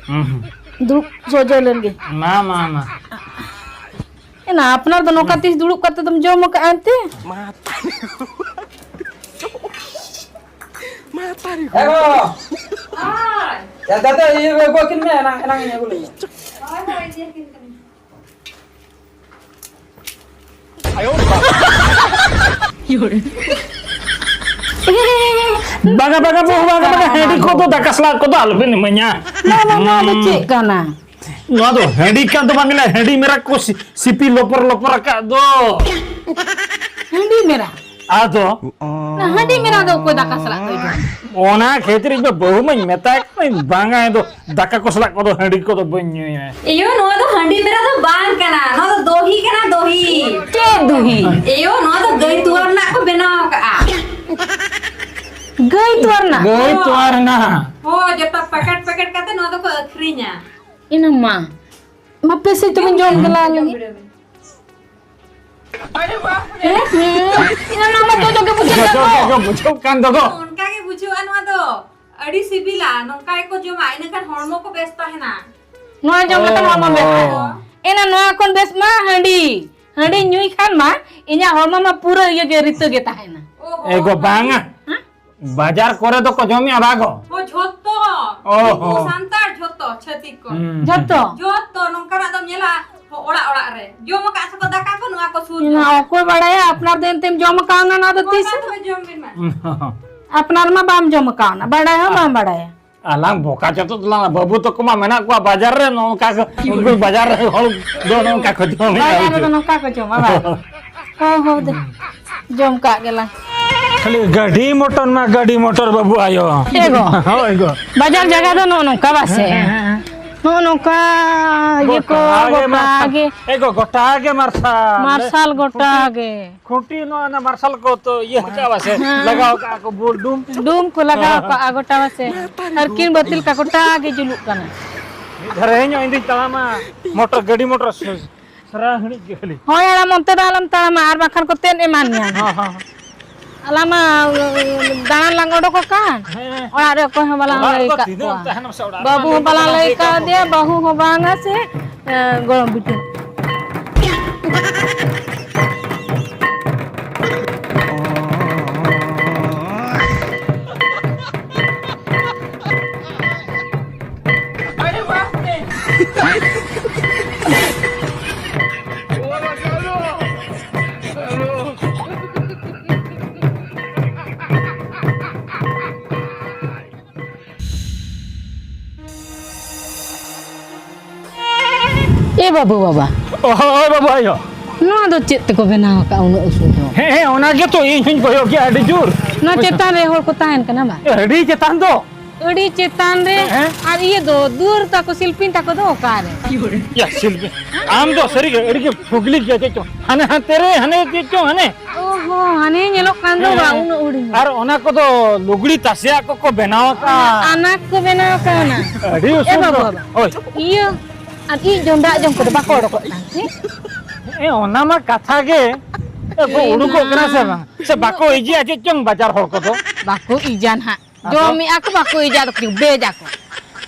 ᱦᱩᱸ, ᱦᱩᱸ᱾ ᱫᱩᱲᱩᱵ ᱥᱚᱡᱷᱮ ᱞᱮᱱ ᱜᱮ᱾ ᱢᱟ, ᱢᱟ, ᱢᱟ᱾ ᱮᱱᱟ, ᱟᱯᱱᱟᱨ ᱫᱚ ᱱᱚᱝᱠᱟ ᱛᱤᱥ ᱫᱩᱲᱩᱵ ᱠᱟᱛᱮ ᱫᱚᱢ ᱡᱚᱢ ᱟᱠᱟᱫᱼᱟ ᱮᱱᱛᱮ? ᱮ ᱜᱚ! ᱦᱳᱭ᱾ ᱭᱟ, ᱫᱟᱫᱟ, ᱤᱭᱟᱹ, ᱟᱹᱜᱩ ᱟᱹᱠᱤᱱ ᱢᱮ, ᱮᱱᱟᱝ, ᱮᱱᱟᱝ ᱤᱧ ᱟᱹᱜᱩ ᱞᱮᱫᱟ᱾ ᱦᱳᱭ, ᱦᱳᱭ, ᱤᱫᱤ ᱟᱹᱠᱤᱱ ᱠᱟᱹᱱᱟᱹᱧ᱾ ᱵᱟᱜᱟ, ᱵᱟᱜᱟ, ᱵᱟᱜᱟ, ᱵᱟᱜᱟ, ᱵᱟᱜᱟ, ᱦᱟᱺᱰᱤ ᱠᱚᱫᱚ, ᱫᱟᱠᱟ ᱥᱟᱞᱟᱜ ᱠᱚᱫᱚ ᱟᱞᱚᱵᱤᱱ ᱤᱢᱟᱹᱧᱟ᱾ ᱱᱚᱣᱟ, ᱱᱚᱣᱟ, ᱱᱚᱣᱟ ᱫᱚ ᱪᱮᱫ ᱠᱟᱱᱟ? ᱱᱚᱣᱟ ᱫᱚ ᱦᱟᱺᱰᱤ ᱠᱟᱱ ᱫᱚ ᱵᱟᱝ ᱠᱟᱱᱟ, ᱦᱟᱺᱰᱤ ᱢᱮᱨᱟ ᱠᱚ ᱥᱤ-, ᱥᱤᱯᱤ ᱞᱚᱯᱚᱨ ᱞᱚᱯᱚᱨ ᱟᱠᱟᱫ ᱫᱚ᱾ ᱦᱟᱺᱰᱤ ᱢᱮᱨᱟ? ᱟᱫᱚ? ᱱᱟ ᱦᱟᱺᱰᱤ ᱢᱮᱨᱟ ᱫᱚ ᱚᱠᱚᱭ ᱫᱟᱠᱟ ᱥᱟᱞᱟᱜ ᱫᱚᱭ ᱡᱚᱢᱟ? ᱚᱱᱟ ᱠᱷᱟᱹᱛᱤᱨ ᱤᱧ ᱫᱚ ᱵᱟᱹᱦᱩ ᱢᱟᱧ ᱢᱮᱛᱟᱭ ᱠᱟᱱᱟ, ᱵᱟᱝᱟ, ᱤᱧ ᱫᱚ ᱫᱟᱠᱟ ᱠᱚ ᱥᱟᱞᱟᱜ ᱠᱚᱫᱚ ᱦᱟᱺᱰᱤ ᱠᱚᱫᱚ ᱵᱟᱹᱧ ᱧᱩᱭᱟ᱾ ᱮᱭᱳ, ᱱᱚᱣᱟ ᱫᱚ ᱦᱟᱺᱰᱤ ᱢᱮᱨᱟ ᱫᱚ ᱵᱟᱝ ᱠᱟᱱᱟ, ᱱᱚᱣᱟ ᱫᱚ ᱫᱚᱦᱤ ᱠᱟᱱᱟ, ᱫᱚᱦᱤ᱾ ᱪᱮᱫ ᱫᱚᱦᱤ? ᱮᱭᱳ, ᱱᱚᱣᱟ ᱫᱚ ᱜᱟᱹᱭ ᱛᱚᱣᱟ ᱨᱮᱱᱟᱜ ᱠᱚ ᱵᱮᱱᱟᱣ ᱟᱠᱟᱜᱼᱟ᱾ ᱜᱟᱹᱭ ᱛᱚᱣᱟ ᱨᱮᱱᱟᱜ? ᱜᱟᱹᱭ ᱛᱚᱣᱟ ᱨᱮᱱᱟᱜ᱾ ᱦᱳᱭ, ᱡᱚᱛᱚ ᱯᱮᱠᱮᱴ ᱯᱮᱠᱮᱴ ᱠᱟᱛᱮ ᱱᱚᱣᱟ ᱫᱚᱠᱚ ᱟᱹᱠᱷᱨᱤᱧᱟ᱾ ᱤᱱᱟᱹ ᱢᱟ᱾ ᱢᱟᱯᱮ ᱥᱮ ᱛᱮᱵᱚᱱ ᱡᱚᱢ ᱜᱮᱞᱟ ᱞᱟᱹᱜᱤᱫ᱾ ᱦᱮᱸ, ᱦᱮᱸ᱾ ᱤᱱᱟᱹ ᱱᱚᱣᱟ ᱢᱟ ᱡᱚᱡᱚ ᱜᱮ ᱵᱩᱡᱷᱟᱹᱜ ᱠᱟᱱ ᱡᱚᱡᱚ ᱫᱚ᱾ ᱜᱮ ᱵᱩᱡᱷᱟᱹᱜ ᱠᱟᱱ ᱫᱚ ᱜᱚ᱾ ᱚᱱᱠᱟ ᱜᱮ ᱵᱩᱡᱷᱟᱹᱜᱼᱟ ᱱᱚᱣᱟ ᱫᱚ᱾ ᱟᱹᱰᱤ ᱥᱤᱵᱤᱞᱟ, ᱱᱚᱝᱠᱟ ᱜᱮᱠᱚ ᱡᱚᱢᱟ, ᱤᱱᱟᱹᱠᱷᱟᱱ ᱦᱚᱲᱢᱚ ᱠᱚ ᱵᱮᱥ ᱛᱟᱦᱮᱱᱟ᱾ ᱱᱚᱣᱟ ᱡᱚᱢ ᱞᱮᱠᱷᱟᱱ ᱦᱚᱲᱢᱚ ᱵᱮᱥ ᱛᱟᱦᱮᱱᱟ᱾ ᱚ᱾ ᱮᱱᱟ ᱱᱚᱣᱟ ᱠᱷᱚᱱ ᱵᱮᱥ ᱢᱟ ᱦᱟᱺᱰᱤ᱾ ᱦᱟᱺᱰᱤ ᱧᱩᱭ ᱠᱷᱟᱱ ᱢᱟ ᱤᱧᱟᱹᱜ ᱦᱚᱲᱢᱚ ᱢᱟ ᱯᱩᱨᱟᱹ ᱤᱭᱟᱹ ᱜᱮ, ᱨᱤᱛᱟᱹ ᱜᱮ ᱛᱟᱦᱮᱱᱟ᱾ ᱚ ᱦᱚ᱾ ᱮ ᱜᱚ, ᱵᱟᱝᱟ᱾ ᱦᱮᱸ? ᱵᱟᱡᱟᱨ ᱠᱚᱨᱮ ᱫᱚᱠᱚ ᱡᱚᱢᱮᱜᱼᱟ ᱵᱟᱜᱚ? ᱚ, ᱡᱷᱚᱛᱚ᱾ ᱚ ᱫᱤᱠᱩ, ᱦᱚ᱾ ᱥᱟᱱᱛᱟᱲ ᱡᱷᱚᱛᱚ, ᱪᱷᱟᱹᱛᱤᱠ ᱠᱚ᱾ ᱦᱩᱸ, ᱡᱷᱚᱛᱚ? ᱦᱩᱸ᱾ ᱡᱷᱚᱛᱚ ᱱᱚᱝᱠᱟᱱᱟᱜ ᱫᱚᱢ ᱧᱮᱞᱟ ᱚᱲᱟᱜ ᱚᱲᱟᱜ ᱨᱮ᱾ ᱡᱚᱢ ᱟᱠᱟᱫ ᱥᱮᱠᱚ ᱫᱟᱠᱟ ᱠᱚ, ᱱᱚᱣᱟ ᱠᱚ ᱥᱩᱨ ᱧᱚᱜ᱾ ᱚᱠᱚᱭ ᱵᱟᱲᱟᱭᱟ, ᱟᱯᱱᱟᱨ ᱫᱚ ᱮᱱᱛᱮᱢ ᱡᱚᱢ ᱟᱠᱟᱣᱱᱟ ᱱᱚᱣᱟ ᱫᱚ ᱦᱳᱭ, ᱛᱤᱥ? ᱢᱟ ᱛᱚᱵᱮ ᱡᱚᱢ ᱵᱤᱱ ᱢᱟ᱾ ᱟᱯᱱᱟᱨ ᱢᱟ ᱵᱟᱢ ᱡᱚᱢ ᱟᱠᱟᱣᱱᱟ, ᱵᱟᱲᱟᱭ ᱦᱚᱸ ᱵᱟᱢ ᱵᱟᱲᱟᱭᱟ᱾ ᱟᱞᱟᱝ ᱵᱚᱠᱟ ᱪᱚᱛᱚ ᱛᱟᱞᱟᱝ, ᱵᱟᱹᱵᱩ ᱛᱟᱠᱚ ᱢᱟ ᱢᱮᱱᱟᱜ ᱠᱚᱣᱟ ᱵᱟᱡᱟᱨ ᱨᱮ, ᱱᱚᱝᱠᱟ ᱠᱚ, ᱩᱱᱠᱩ ᱵᱟᱡᱟᱨ ᱨᱮ ᱦᱚᱲ ᱫᱚ ᱱᱚᱝᱠᱟ ᱠᱚ ᱡᱚᱢᱮᱜᱼᱟ, ᱵᱟᱡᱟᱨ ᱨᱮᱫᱚ ᱵᱩᱡᱷᱟᱹᱣ᱾ ᱱᱚᱝᱠᱟ ᱠᱚ ᱡᱚᱢᱟ, ᱵᱟᱝ? ᱦᱚᱸ, ᱦᱚᱸ, ᱫᱮ᱾ ᱡᱚᱢ ᱠᱟᱜ ᱜᱮᱞᱟᱝ᱾ ᱠᱷᱟᱹᱞᱤ ᱜᱟᱹᱰᱤ ᱢᱚᱴᱚᱨ ᱢᱟ ᱜᱟᱹᱰᱤ ᱢᱚᱴᱚᱨ ᱵᱟᱹᱵᱩ ᱟᱭᱳ᱾ ᱮ ᱜᱚ᱾ ᱦᱳᱭ ᱜᱚ᱾ ᱵᱟᱡᱟᱨ ᱡᱟᱭᱜᱟ ᱫᱚ ᱱᱚᱜᱼᱚ ᱱᱚᱝᱠᱟ ᱵᱟᱥᱮ? ᱦᱮᱸ, ᱦᱮᱸ, ᱦᱮᱸ᱾ ᱱᱚᱜᱼᱚ ᱱᱚᱝᱠᱟ ᱤᱭᱟᱹ ᱠᱚ ᱜᱚᱴᱟ ᱜᱮ ᱜᱚᱴᱟ ᱢᱟᱨᱥᱟᱞ᱾ ᱜᱮ᱾ ᱮ ᱜᱚ, ᱜᱚᱴᱟ ᱜᱮ ᱢᱟᱨᱥᱟᱞ᱾ ᱢᱟᱨᱥᱟᱞ ᱜᱚᱴᱟ ᱜᱮ᱾ ᱠᱷᱩᱸᱴᱤ ᱱᱚᱣᱟ ᱚᱱᱟ ᱢᱟᱨᱥᱟᱞ ᱠᱚ ᱛᱚ ᱤᱭᱟᱹ ᱟᱠᱟᱫ ᱵᱟᱥᱮ? ᱦᱮᱸ᱾ ᱞᱟᱜᱟᱣ ᱟᱠᱟᱫ ᱠᱚ ᱵᱳᱞ ᱰᱩᱢ᱾ ᱰᱩᱢ ᱠᱚ ᱞᱟᱜᱟᱣ ᱦᱮᱸ᱾ ᱟᱠᱟᱫᱼᱟ ᱜᱚᱴᱟ ᱵᱟᱥᱮ? ᱟᱨ ᱠᱤᱱ ᱵᱟᱹᱛᱤᱞ ᱠᱟ ᱜᱚᱴᱟ ᱜᱮ ᱡᱩᱞᱩᱜ ᱠᱟᱱᱟ᱾ ᱢᱤᱫ ᱫᱷᱟᱨᱮ ᱧᱚᱜ ᱤᱧ ᱫᱩᱧ ᱛᱟᱲᱟᱢᱟ, ᱢᱚᱴᱚᱨ ᱜᱟᱹᱰᱤ ᱢᱚᱴᱚᱨ ᱥᱩ-, ᱥᱟᱨᱟ ᱦᱤᱲᱤᱡ ᱜᱮ ᱠᱷᱟᱹᱞᱤ᱾ ᱦᱳᱭ ᱦᱟᱲᱟᱢ, ᱚᱱᱛᱮ ᱫᱚ ᱟᱞᱚᱢ ᱛᱟᱲᱟᱢᱟ, ᱟᱨ ᱵᱟᱝᱠᱷᱟᱱ ᱠᱚ ᱛᱮᱫ ᱮᱢᱟᱱ ᱢᱮᱭᱟ᱾ ᱦᱚᱸ, ᱦᱚᱸ, ᱦᱚᱸ᱾ ᱟᱞᱟᱝ ᱢᱟ, ᱫᱟᱬᱟᱱ ᱞᱟᱝ ᱚᱰᱚᱠ ᱟᱠᱟᱱ᱾ ᱦᱮᱸ᱾ ᱚᱲᱟᱜ ᱨᱮ ᱚᱠᱚᱭ ᱦᱚᱸ ᱵᱟᱞᱟᱝ ᱚᱲᱟᱜ ᱞᱟᱹᱭ ᱨᱮᱫᱚ ᱟᱠᱟᱫ ᱛᱤᱱᱟᱹᱜ ᱠᱚᱣᱟ᱾ ᱮᱢ ᱛᱟᱦᱮᱱᱟ ᱢᱟᱥᱮ, ᱚᱲᱟᱜ ᱨᱮᱢᱟ ᱵᱟᱹᱵᱩ ᱞᱟᱹᱭ ᱦᱚᱸ ᱵᱟᱞᱟᱝ ᱠᱟᱛᱮ ᱞᱟᱹᱭ ᱵᱟᱝ ᱠᱟᱣᱫᱮᱭᱟ, ᱟᱸᱡᱚᱢᱚᱜ᱾ ᱵᱟᱹᱦᱩ ᱦᱚᱸ ᱵᱟᱝᱟ ᱥᱮ, ᱮ, ᱜᱚᱲᱚᱢ ᱵᱤᱴᱤ᱾ ᱵᱟᱹᱵᱩ ᱵᱟᱵᱟ᱾ ᱚ, ᱦᱳᱭ ᱵᱟᱹᱵᱩ ᱟᱭᱳ᱾ ᱱᱚᱣᱟ ᱫᱚ ᱪᱮᱫ ᱛᱮᱠᱚ ᱵᱮᱱᱟᱣ ᱟᱠᱟᱫ ᱩᱱᱟᱹᱜ ᱩᱥᱩᱞ ᱫᱚ? ᱦᱮᱸ, ᱦᱮᱸ, ᱚᱱᱟ ᱜᱮᱛᱚ ᱤᱧ ᱦᱚᱧ ᱠᱚᱭᱚᱜ ᱜᱮᱭᱟ ᱟᱹᱰᱤ ᱡᱳᱨ᱾ ᱱᱚᱣᱟ ᱪᱮᱛᱟᱱ ᱨᱮ ᱦᱚᱲ ᱠᱚ ᱛᱟᱦᱮᱱ ᱠᱟᱱᱟ ᱵᱟᱝ? ᱟᱹᱰᱤ ᱪᱮᱛᱟᱱ ᱫᱚ᱾ ᱟᱹᱰᱤ ᱪᱮᱛᱟᱱ ᱨᱮ᱾ ᱦᱮᱸ᱾ ᱟᱨ ᱤᱭᱟᱹ ᱫᱚ, ᱫᱩᱣᱟᱹᱨ ᱛᱟᱠᱚ, ᱥᱤᱞᱯᱤᱧ ᱛᱟᱠᱚ ᱫᱚ ᱚᱠᱟᱨᱮ? ᱭᱟ, ᱥᱤᱞᱯᱤᱧ, ᱟᱢ ᱫᱚ ᱥᱟᱹᱨᱤ ᱜᱮ ᱟᱹᱰᱤ ᱜᱮ ᱯᱷᱩᱜᱽᱞᱤ ᱜᱮᱭᱟ ᱪᱮᱫ ᱪᱚᱝ᱾ ᱦᱟᱱᱮ ᱦᱟᱱᱛᱮ ᱨᱮ, ᱦᱟᱱᱮ ᱪᱮᱫ ᱪᱚᱝ, ᱦᱟᱱᱮ᱾ ᱚ ᱦᱚᱸ, ᱦᱟᱱᱮ ᱧᱮᱞᱚᱜ ᱠᱟᱱ ᱫᱚ ᱦᱮᱸ, ᱵᱟᱝ, ᱦᱮᱸ᱾ ᱩᱱᱟᱹᱜ ᱦᱩᱰᱤᱧ᱾ ᱟᱨ ᱚᱱᱟ ᱠᱚᱫᱚ ᱞᱩᱜᱽᱲᱤ ᱛᱟᱥᱮᱭᱟᱜ ᱠᱚᱠᱚ ᱵᱮᱱᱟᱣ ᱟᱠᱟᱫᱼᱟ᱾ ᱟᱱᱟᱠ ᱠᱚ ᱵᱮᱱᱟᱣ ᱟᱠᱟᱫᱼᱟ ᱚᱱᱟ᱾ ᱟᱹᱰᱤ ᱮ ᱩᱥᱩᱞ ᱵᱟᱵᱟ, ᱫᱚ᱾ ᱵᱟᱵᱟ᱾ ᱦᱳᱭ᱾ ᱤᱭᱟᱹ, ᱟᱨ ᱤᱡ ᱡᱚᱱᱰᱟᱜ ᱡᱚᱢ ᱠᱚᱫᱚ ᱵᱟᱠᱚ ᱚᱰᱚᱠᱚᱜ ᱠᱟᱱ ᱛᱮ? ᱦᱮᱸ, ᱚᱱᱟ ᱢᱟ ᱠᱟᱛᱷᱟ ᱜᱮ᱾ ᱮ, ᱠᱚ ᱮ ᱩᱰᱩᱠᱚᱜ ᱢᱟ᱾ ᱠᱟᱱᱟ ᱥᱮ ᱵᱟᱝ? ᱥᱮ ᱵᱟᱠᱚ ᱤᱡᱤᱭᱟ ᱪᱮᱫ ᱪᱚᱝ ᱵᱟᱡᱟᱨ ᱦᱚᱲ ᱠᱚᱫᱚ? ᱵᱟᱠᱚ ᱤᱡᱟ ᱱᱟᱦᱟᱜ᱾ ᱟᱫᱚ? ᱡᱚᱢᱮᱜᱼᱟ ᱠᱚ, ᱵᱟᱠᱚ ᱤᱡᱟ ᱫᱚ, ᱵᱮᱡ ᱟᱠᱚ᱾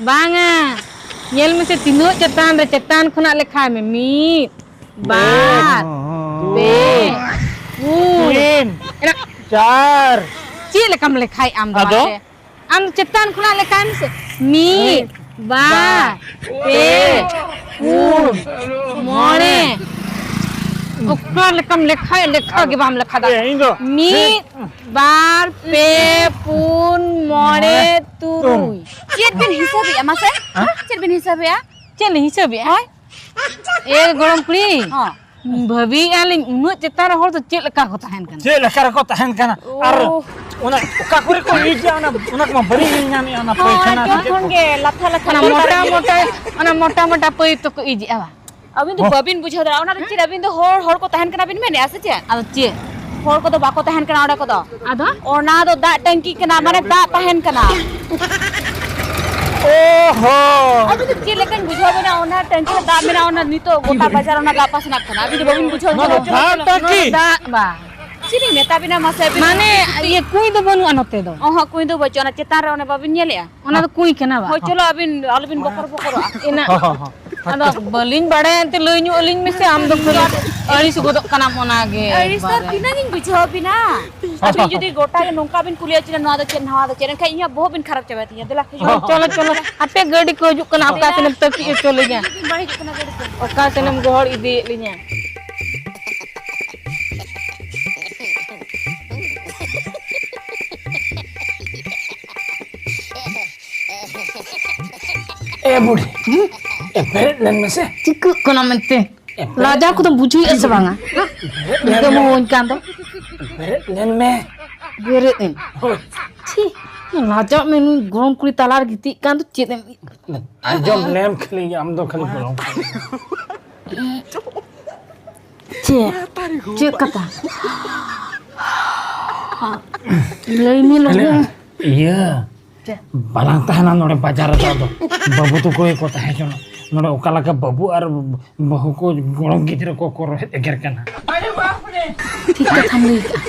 ᱵᱟᱝᱟ, ᱧᱮᱞ ᱢᱮᱥᱮ ᱛᱤᱱᱟᱹᱜ ᱪᱮᱛᱟᱱ ᱨᱮ, ᱪᱮᱛᱟᱱ ᱠᱷᱚᱱᱟᱜ ᱞᱮᱠᱷᱟᱭ ᱢᱮ᱾ ᱢᱤᱫ, ᱵᱟᱨ, ᱯᱮ, ᱯᱩᱱ᱾ ᱛᱤᱱ, ᱮᱱᱟ-, ᱪᱟᱨ᱾ ᱪᱮᱫ ᱞᱮᱠᱟᱢ ᱞᱮᱠᱷᱟᱭᱮᱫ ᱟᱢ ᱫᱚ ᱟᱫᱚ? ᱢᱟᱥᱮ? ᱟᱢ ᱪᱮᱛᱟᱱ ᱠᱷᱚᱱᱟᱜ ᱞᱮᱠᱷᱟᱭ ᱢᱮᱥᱮ᱾ ᱢᱤᱫ, ᱢᱤᱫ, ᱵᱟᱨ, ᱵᱟᱨ, ᱯᱮ, ᱯᱮ, ᱯᱩᱱ, ᱯᱩᱱ, ᱢᱚᱬᱮ᱾ ᱢᱚᱬᱮ᱾ ᱚᱠᱟ ᱞᱮᱠᱟᱢ ᱞᱮᱠᱷᱟᱭᱟ, ᱞᱮᱠᱷᱟ ᱜᱮ ᱵᱟᱢ ᱞᱮᱠᱷᱟ ᱫᱟ᱾ ᱮ, ᱤᱧ ᱫᱚ ᱢᱤᱫ, ᱵᱟᱨ, ᱯᱮ, ᱯᱩᱱ, ᱢᱚᱬᱮ, ᱢᱚᱬᱮ, ᱛᱩᱨᱩᱭ᱾ ᱛᱩᱨᱩᱭ᱾ ᱪᱮᱫ ᱵᱤᱱ ᱦᱤᱥᱟᱹᱵᱮᱜᱼᱟ ᱢᱟᱥᱮ? ᱦᱮᱸ? ᱪᱮᱫ ᱵᱤᱱ ᱦᱤᱥᱟᱹᱵᱮᱜᱼᱟ? ᱪᱮᱫ ᱞᱤᱧ ᱦᱤᱥᱟᱹᱵᱮᱜᱼᱟ? ᱦᱳᱭ᱾ ᱮ ᱜᱚᱲᱚᱢ ᱠᱩᱲᱤ, ᱦᱚᱸ᱾ ᱵᱷᱟᱹᱵᱤᱭᱮᱜᱼᱟ ᱞᱤᱧ ᱩᱱᱟᱹᱜ ᱪᱮᱛᱟᱱ ᱨᱮ ᱦᱚᱲ ᱫᱚ ᱪᱮᱫ ᱞᱮᱠᱟ ᱠᱚ ᱛᱟᱦᱮᱱ ᱠᱟᱱᱟ? ᱪᱮᱫ ᱞᱮᱠᱟ ᱨᱮᱠᱚ ᱛᱟᱦᱮᱱ ᱠᱟᱱᱟ? ᱟᱨ ᱚ᱾ ᱚᱱᱟ ᱚᱠᱟ ᱠᱚᱨᱮ ᱠᱚ ᱤᱡᱟ, ᱚᱱᱟ, ᱚᱱᱟ ᱠᱚᱢᱟ ᱵᱟᱹᱞᱤᱧ ᱧᱮᱞ ᱧᱟᱢᱮᱜᱼᱟ, ᱚᱱᱟ ᱦᱚᱸ, ᱯᱟᱭᱠᱷᱟᱱᱟ ᱚᱱᱟ ᱥᱮ ᱪᱮᱫ ᱡᱚᱠᱷᱚᱱ ᱠᱚ? ᱜᱮ ᱞᱟᱛᱷᱟ ᱞᱟᱛᱷᱟ ᱚᱱᱟ ᱞᱟᱛᱟᱨ ᱢᱚᱴᱟ ᱨᱮ ᱢᱚᱴᱟ, ᱚᱱᱟ ᱢᱚᱴᱟ ᱢᱚᱴᱟ ᱯᱟᱹᱭᱤᱯ ᱛᱮᱠᱚ ᱤᱡᱮᱜᱼᱟ ᱵᱟᱝ? ᱟᱹᱵᱤᱱ ᱫᱚ ᱦᱚᱸ᱾ ᱵᱟᱹᱵᱤᱱ ᱵᱩᱡᱷᱟᱹᱣ ᱫᱟᱲᱮᱭᱟᱜᱼᱟ, ᱚᱱᱟ ᱫᱚ ᱪᱮᱫ ᱟᱹᱵᱤᱱ ᱫᱚ ᱦᱚᱲ, ᱦᱚᱲ ᱠᱚ ᱛᱟᱦᱮᱱ ᱠᱟᱱᱟ ᱵᱤᱱ ᱢᱮᱱᱮᱜᱼᱟ ᱥᱮ ᱪᱮᱫ? ᱟᱫᱚ ᱪᱮᱫ? ᱦᱚᱲ ᱠᱚᱫᱚ ᱵᱟᱠᱚ ᱛᱟᱦᱮᱱ ᱠᱟᱱᱟ ᱚᱸᱰᱮ ᱠᱚᱫᱚ᱾ ᱟᱫᱚ? ᱚᱱᱟ ᱫᱚ ᱫᱟᱜ ᱴᱟᱝᱠᱤ ᱠᱟᱱᱟ, ᱢᱟᱱᱮ ᱫᱟᱜ ᱛᱟᱦᱮᱱ ᱠᱟᱱᱟ᱾ ᱚ ᱦᱚᱸ᱾ ᱟᱹᱵᱤᱱ ᱫᱚ ᱪᱮᱫ ᱞᱮᱠᱟᱧ ᱵᱩᱡᱷᱟᱹᱣ ᱵᱮᱱᱟ, ᱚᱱᱟ ᱴᱟᱝᱠᱤ ᱨᱮ ᱫᱟᱜ ᱢᱮᱱᱟᱜᱼᱟ, ᱚᱱᱟ ᱱᱤᱛᱚᱜ ᱜᱚᱴᱟ ᱵᱟᱡᱟᱨ ᱚᱱᱟ ᱫᱟᱜ ᱯᱟᱥᱱᱟᱜ ᱠᱟᱱᱟ, ᱟᱹᱵᱤᱱ ᱫᱚ ᱵᱟᱹᱵᱤᱱ ᱵᱩᱡᱷᱟᱹᱣ ᱱᱚᱣᱟ ᱫᱚ ᱫᱟᱲᱮᱭᱟᱜᱼᱟ᱾ ᱫᱟᱜ ᱴᱟᱝᱠᱤ? ᱫᱟᱜ ᱵᱟᱝ᱾ ᱪᱮᱫ ᱤᱧ ᱢᱮᱛᱟ ᱵᱤᱱᱟ ᱢᱟᱥᱮ ᱟᱹᱵᱤᱱ? ᱢᱟᱱᱮ ᱤᱭᱟᱹ ᱠᱩᱸᱧ ᱫᱚ ᱵᱟᱹᱱᱩᱜᱼᱟ ᱱᱚᱛᱮ ᱫᱚ᱾ ᱚᱦᱚᱸ, ᱠᱩᱸᱧ ᱫᱚ ᱵᱟᱹᱪᱩᱜᱼᱟ, ᱚᱱᱟ ᱪᱮᱛᱟᱱ ᱨᱮ ᱚᱱᱮ ᱵᱟᱵᱤᱱ ᱧᱮᱞᱮᱜᱼᱟ? ᱚᱱᱟ ᱫᱚ ᱠᱩᱸᱭ ᱠᱟᱱᱟ ᱵᱟᱝ? ᱦᱳᱭ, ᱪᱚᱞᱚ ᱟᱹᱵᱤᱱ ᱟᱞᱚᱵᱤᱱ ᱵᱚᱠᱚᱨ ᱵᱚᱠᱚᱨᱚᱜᱼᱟ᱾ ᱤᱱᱟᱹ ᱦᱚᱸ, ᱦᱚᱸ, ᱦᱚᱸ᱾ ᱟᱫᱚ ᱵᱟᱹᱞᱤᱧ ᱵᱟᱲᱟᱭᱟ, ᱮᱱᱛᱮ ᱞᱟᱹᱭ ᱧᱚᱜ ᱟᱹᱞᱤᱧ ᱢᱮᱥᱮ, ᱟᱢ ᱫᱚ ᱠᱷᱟᱹᱞᱤ ᱟᱹᱲᱤᱥ ᱜᱚᱫᱚᱜ ᱠᱟᱱᱟᱢ ᱚᱱᱟ ᱜᱮ ᱟᱹᱲᱤᱥ ᱫᱚ ᱵᱟᱨᱮ᱾ ᱛᱤᱱᱟᱹᱜ ᱤᱧ ᱵᱩᱡᱷᱟᱹᱣ ᱵᱤᱱᱟ? ᱟᱹᱵᱤᱱ ᱡᱩᱫᱤ ᱜᱚᱴᱟ ᱜᱮ ᱱᱚᱝᱠᱟ ᱵᱤᱱ ᱠᱩᱞᱤᱭᱟ, ᱪᱮᱫ ᱱᱚᱣᱟ ᱫᱚ ᱪᱮᱫ, ᱱᱟᱣᱟ ᱫᱚ ᱪᱮᱫ, ᱮᱱᱠᱷᱟᱱ ᱤᱧᱟᱹᱜ ᱵᱚᱦᱚᱜ ᱵᱤᱱ ᱠᱷᱟᱨᱟᱯ ᱪᱟᱵᱟᱭ ᱛᱤᱧᱟᱹ᱾ ᱫᱮᱞᱟ, ᱦᱤᱡᱩᱜ ᱵᱤᱱ᱾ ᱪᱚᱞᱚ, ᱪᱚᱞᱚ, ᱦᱟᱯᱮ ᱜᱟᱹᱰᱤ ᱠᱚ ᱦᱤᱡᱩᱜ ᱠᱟᱱᱟ, ᱚᱠᱟ ᱥᱮᱱᱮᱢ ᱛᱟᱹᱠᱤᱡ ᱦᱚᱪᱚ ᱞᱤᱧᱟ? ᱦᱤᱡᱩᱜ ᱵᱤᱱ, ᱵᱟᱭ ᱦᱤᱡᱩᱜ ᱠᱟᱱᱟ ᱜᱟᱹᱰᱤ ᱠᱚ᱾ ᱚᱠᱟ ᱥᱮᱱᱮᱢ ᱜᱚᱦᱚᱲ ᱤᱫᱤᱭᱮᱫ ᱞᱤᱧᱟ? ᱮ ᱵᱩᱰᱷᱤ, ᱦᱩᱸ? ᱮ, ᱵᱮᱨᱮᱫ ᱞᱮᱱ ᱢᱮᱥᱮ᱾ ᱪᱤᱠᱟᱹᱜ ᱠᱟᱱᱟ ᱢᱮᱱᱛᱮ? ᱮ, ᱵᱮᱨᱮᱫ ᱞᱟᱡᱟᱣ ᱠᱚᱫᱚᱢ ᱵᱩᱡᱷᱟᱹᱣᱮᱫᱼᱟ ᱥᱮ ᱵᱟᱝᱟ? ᱵᱮᱨᱮᱫ ᱞᱮᱱ ᱱᱤᱛᱚᱜ ᱢᱮ᱾ ᱢᱚᱦᱚᱧ ᱠᱟᱱ ᱫᱚ᱾ ᱵᱮᱨᱮᱫ ᱞᱮᱱ ᱢᱮ᱾ ᱵᱮᱨᱮᱫ ᱮᱱ᱾ ᱦᱳᱭ᱾ ᱪᱷᱤ, ᱞᱟᱡᱟᱜ ᱢᱮ, ᱱᱩᱭ ᱜᱚᱲᱚᱢ ᱠᱩᱲᱤ ᱛᱟᱞᱟᱨᱮ ᱜᱤᱛᱤᱡ ᱠᱟᱱ ᱫᱚ ᱪᱮᱫ ᱮᱢ ᱟᱸᱡᱚᱢ ᱞᱮᱢ ᱠᱷᱟᱹᱞᱤ, ᱟᱢ ᱫᱚ ᱠᱷᱟᱹᱞᱤ ᱜᱚᱲᱚᱢ ᱠᱩᱲᱤ᱾ ᱪᱮᱫ? ᱪᱮᱫ ᱠᱟᱛᱷᱟ? ᱞᱟᱹᱭ ᱢᱮ, ᱞᱟᱹᱭ ᱢᱮ᱾ ᱤᱭᱟᱹ, ᱪᱮᱫ? ᱵᱟᱞᱟᱝ ᱛᱟᱦᱮᱱᱟ ᱱᱚᱰᱮ ᱵᱟᱡᱟᱨ ᱨᱮᱫᱚ ᱟᱫᱚ᱾ ᱵᱟᱹᱵᱩ ᱛᱟᱠᱚ ᱜᱮᱠᱚ ᱛᱟᱦᱮᱸ ᱦᱚᱪᱚᱱᱟ᱾ ᱱᱚᱰᱮ ᱚᱠᱟ ᱞᱮᱠᱟ ᱵᱟᱹᱵᱩ ᱟᱨ ᱵᱟᱹᱦᱩ ᱠᱚ ᱜᱚᱲᱚᱢ ᱜᱤᱫᱽᱨᱟᱹ ᱠᱚᱠᱚ ᱨᱚᱦᱮᱫ ᱮᱜᱮᱨ ᱠᱟᱱᱟ᱾ ᱴᱷᱤᱠ ᱠᱟᱛᱷᱟᱢ ᱞᱟᱹᱭ ᱠᱟᱜᱼᱟ᱾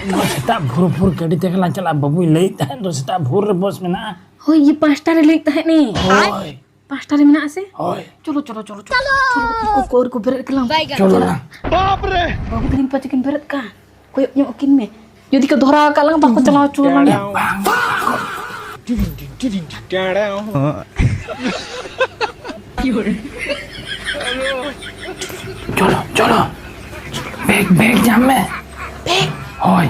ᱱᱚᱣᱟ ᱥᱮᱛᱟᱜ ᱵᱷᱳᱨ ᱵᱷᱳᱨ ᱜᱟᱹᱰᱤ ᱛᱮᱜᱮ ᱞᱟᱝ ᱪᱟᱞᱟᱜᱼᱟ᱾ ᱵᱟᱹᱵᱩᱭ ᱞᱟᱹᱭᱮᱫ ᱛᱟᱦᱮᱸᱫ ᱫᱚ ᱥᱮᱛᱟᱜ ᱵᱷᱳᱨ ᱨᱮ ᱵᱚᱥ ᱢᱮᱱᱟᱜᱼᱟ᱾ ᱦᱳᱭ, ᱤᱭᱟᱹ ᱯᱟᱸᱪᱴᱟ ᱨᱮ ᱞᱟᱹᱭᱮᱫ ᱛᱟᱦᱮᱸᱫ ᱱᱤ᱾ ᱦᱳᱭ᱾ ᱯᱟᱸᱪᱴᱟ ᱨᱮ ᱢᱮᱱᱟᱜᱼᱟ ᱥᱮ? ᱦᱳᱭ᱾ ᱪᱚᱞᱚ, ᱪᱚᱞᱚ, ᱪᱚᱞᱚ, ᱪᱚᱞᱚ᱾ ᱪᱚᱞᱚ, ᱩᱱᱠᱩ ᱠᱚ ᱟᱹᱣᱨᱤ ᱠᱚ ᱵᱮᱨᱮᱫ ᱠᱟᱱᱟ᱾ ᱪᱚᱞᱚ ᱞᱟᱝ᱾ ᱵᱟᱯ ᱨᱮ! ᱵᱟᱹᱵᱩ ᱛᱟᱹᱠᱤᱱ ᱯᱟᱪᱮ ᱠᱤᱱ ᱵᱮᱨᱮᱫ ᱠᱟᱱ᱾ ᱠᱚᱭᱚᱜ ᱧᱚᱜ ᱟᱹᱠᱤᱱ ᱢᱮ᱾ ᱡᱩᱫᱤ ᱠᱚ ᱫᱷᱚᱨᱟᱣ ᱟᱠᱟᱫ ᱞᱟᱝ, ᱵᱟᱠᱚ ᱪᱟᱞᱟᱣ ᱦᱚᱪᱚ ᱞᱟᱝᱟ᱾ ᱵᱟᱝ, ᱵᱟᱝ᱾ ᱪᱚᱞᱚ, ᱪᱚᱞᱚ᱾ ᱵᱮᱜᱽ, ᱵᱮᱜᱽ ᱧᱟᱢ ᱢᱮ᱾ ᱵᱮᱜᱽ? ᱦᱳᱭ᱾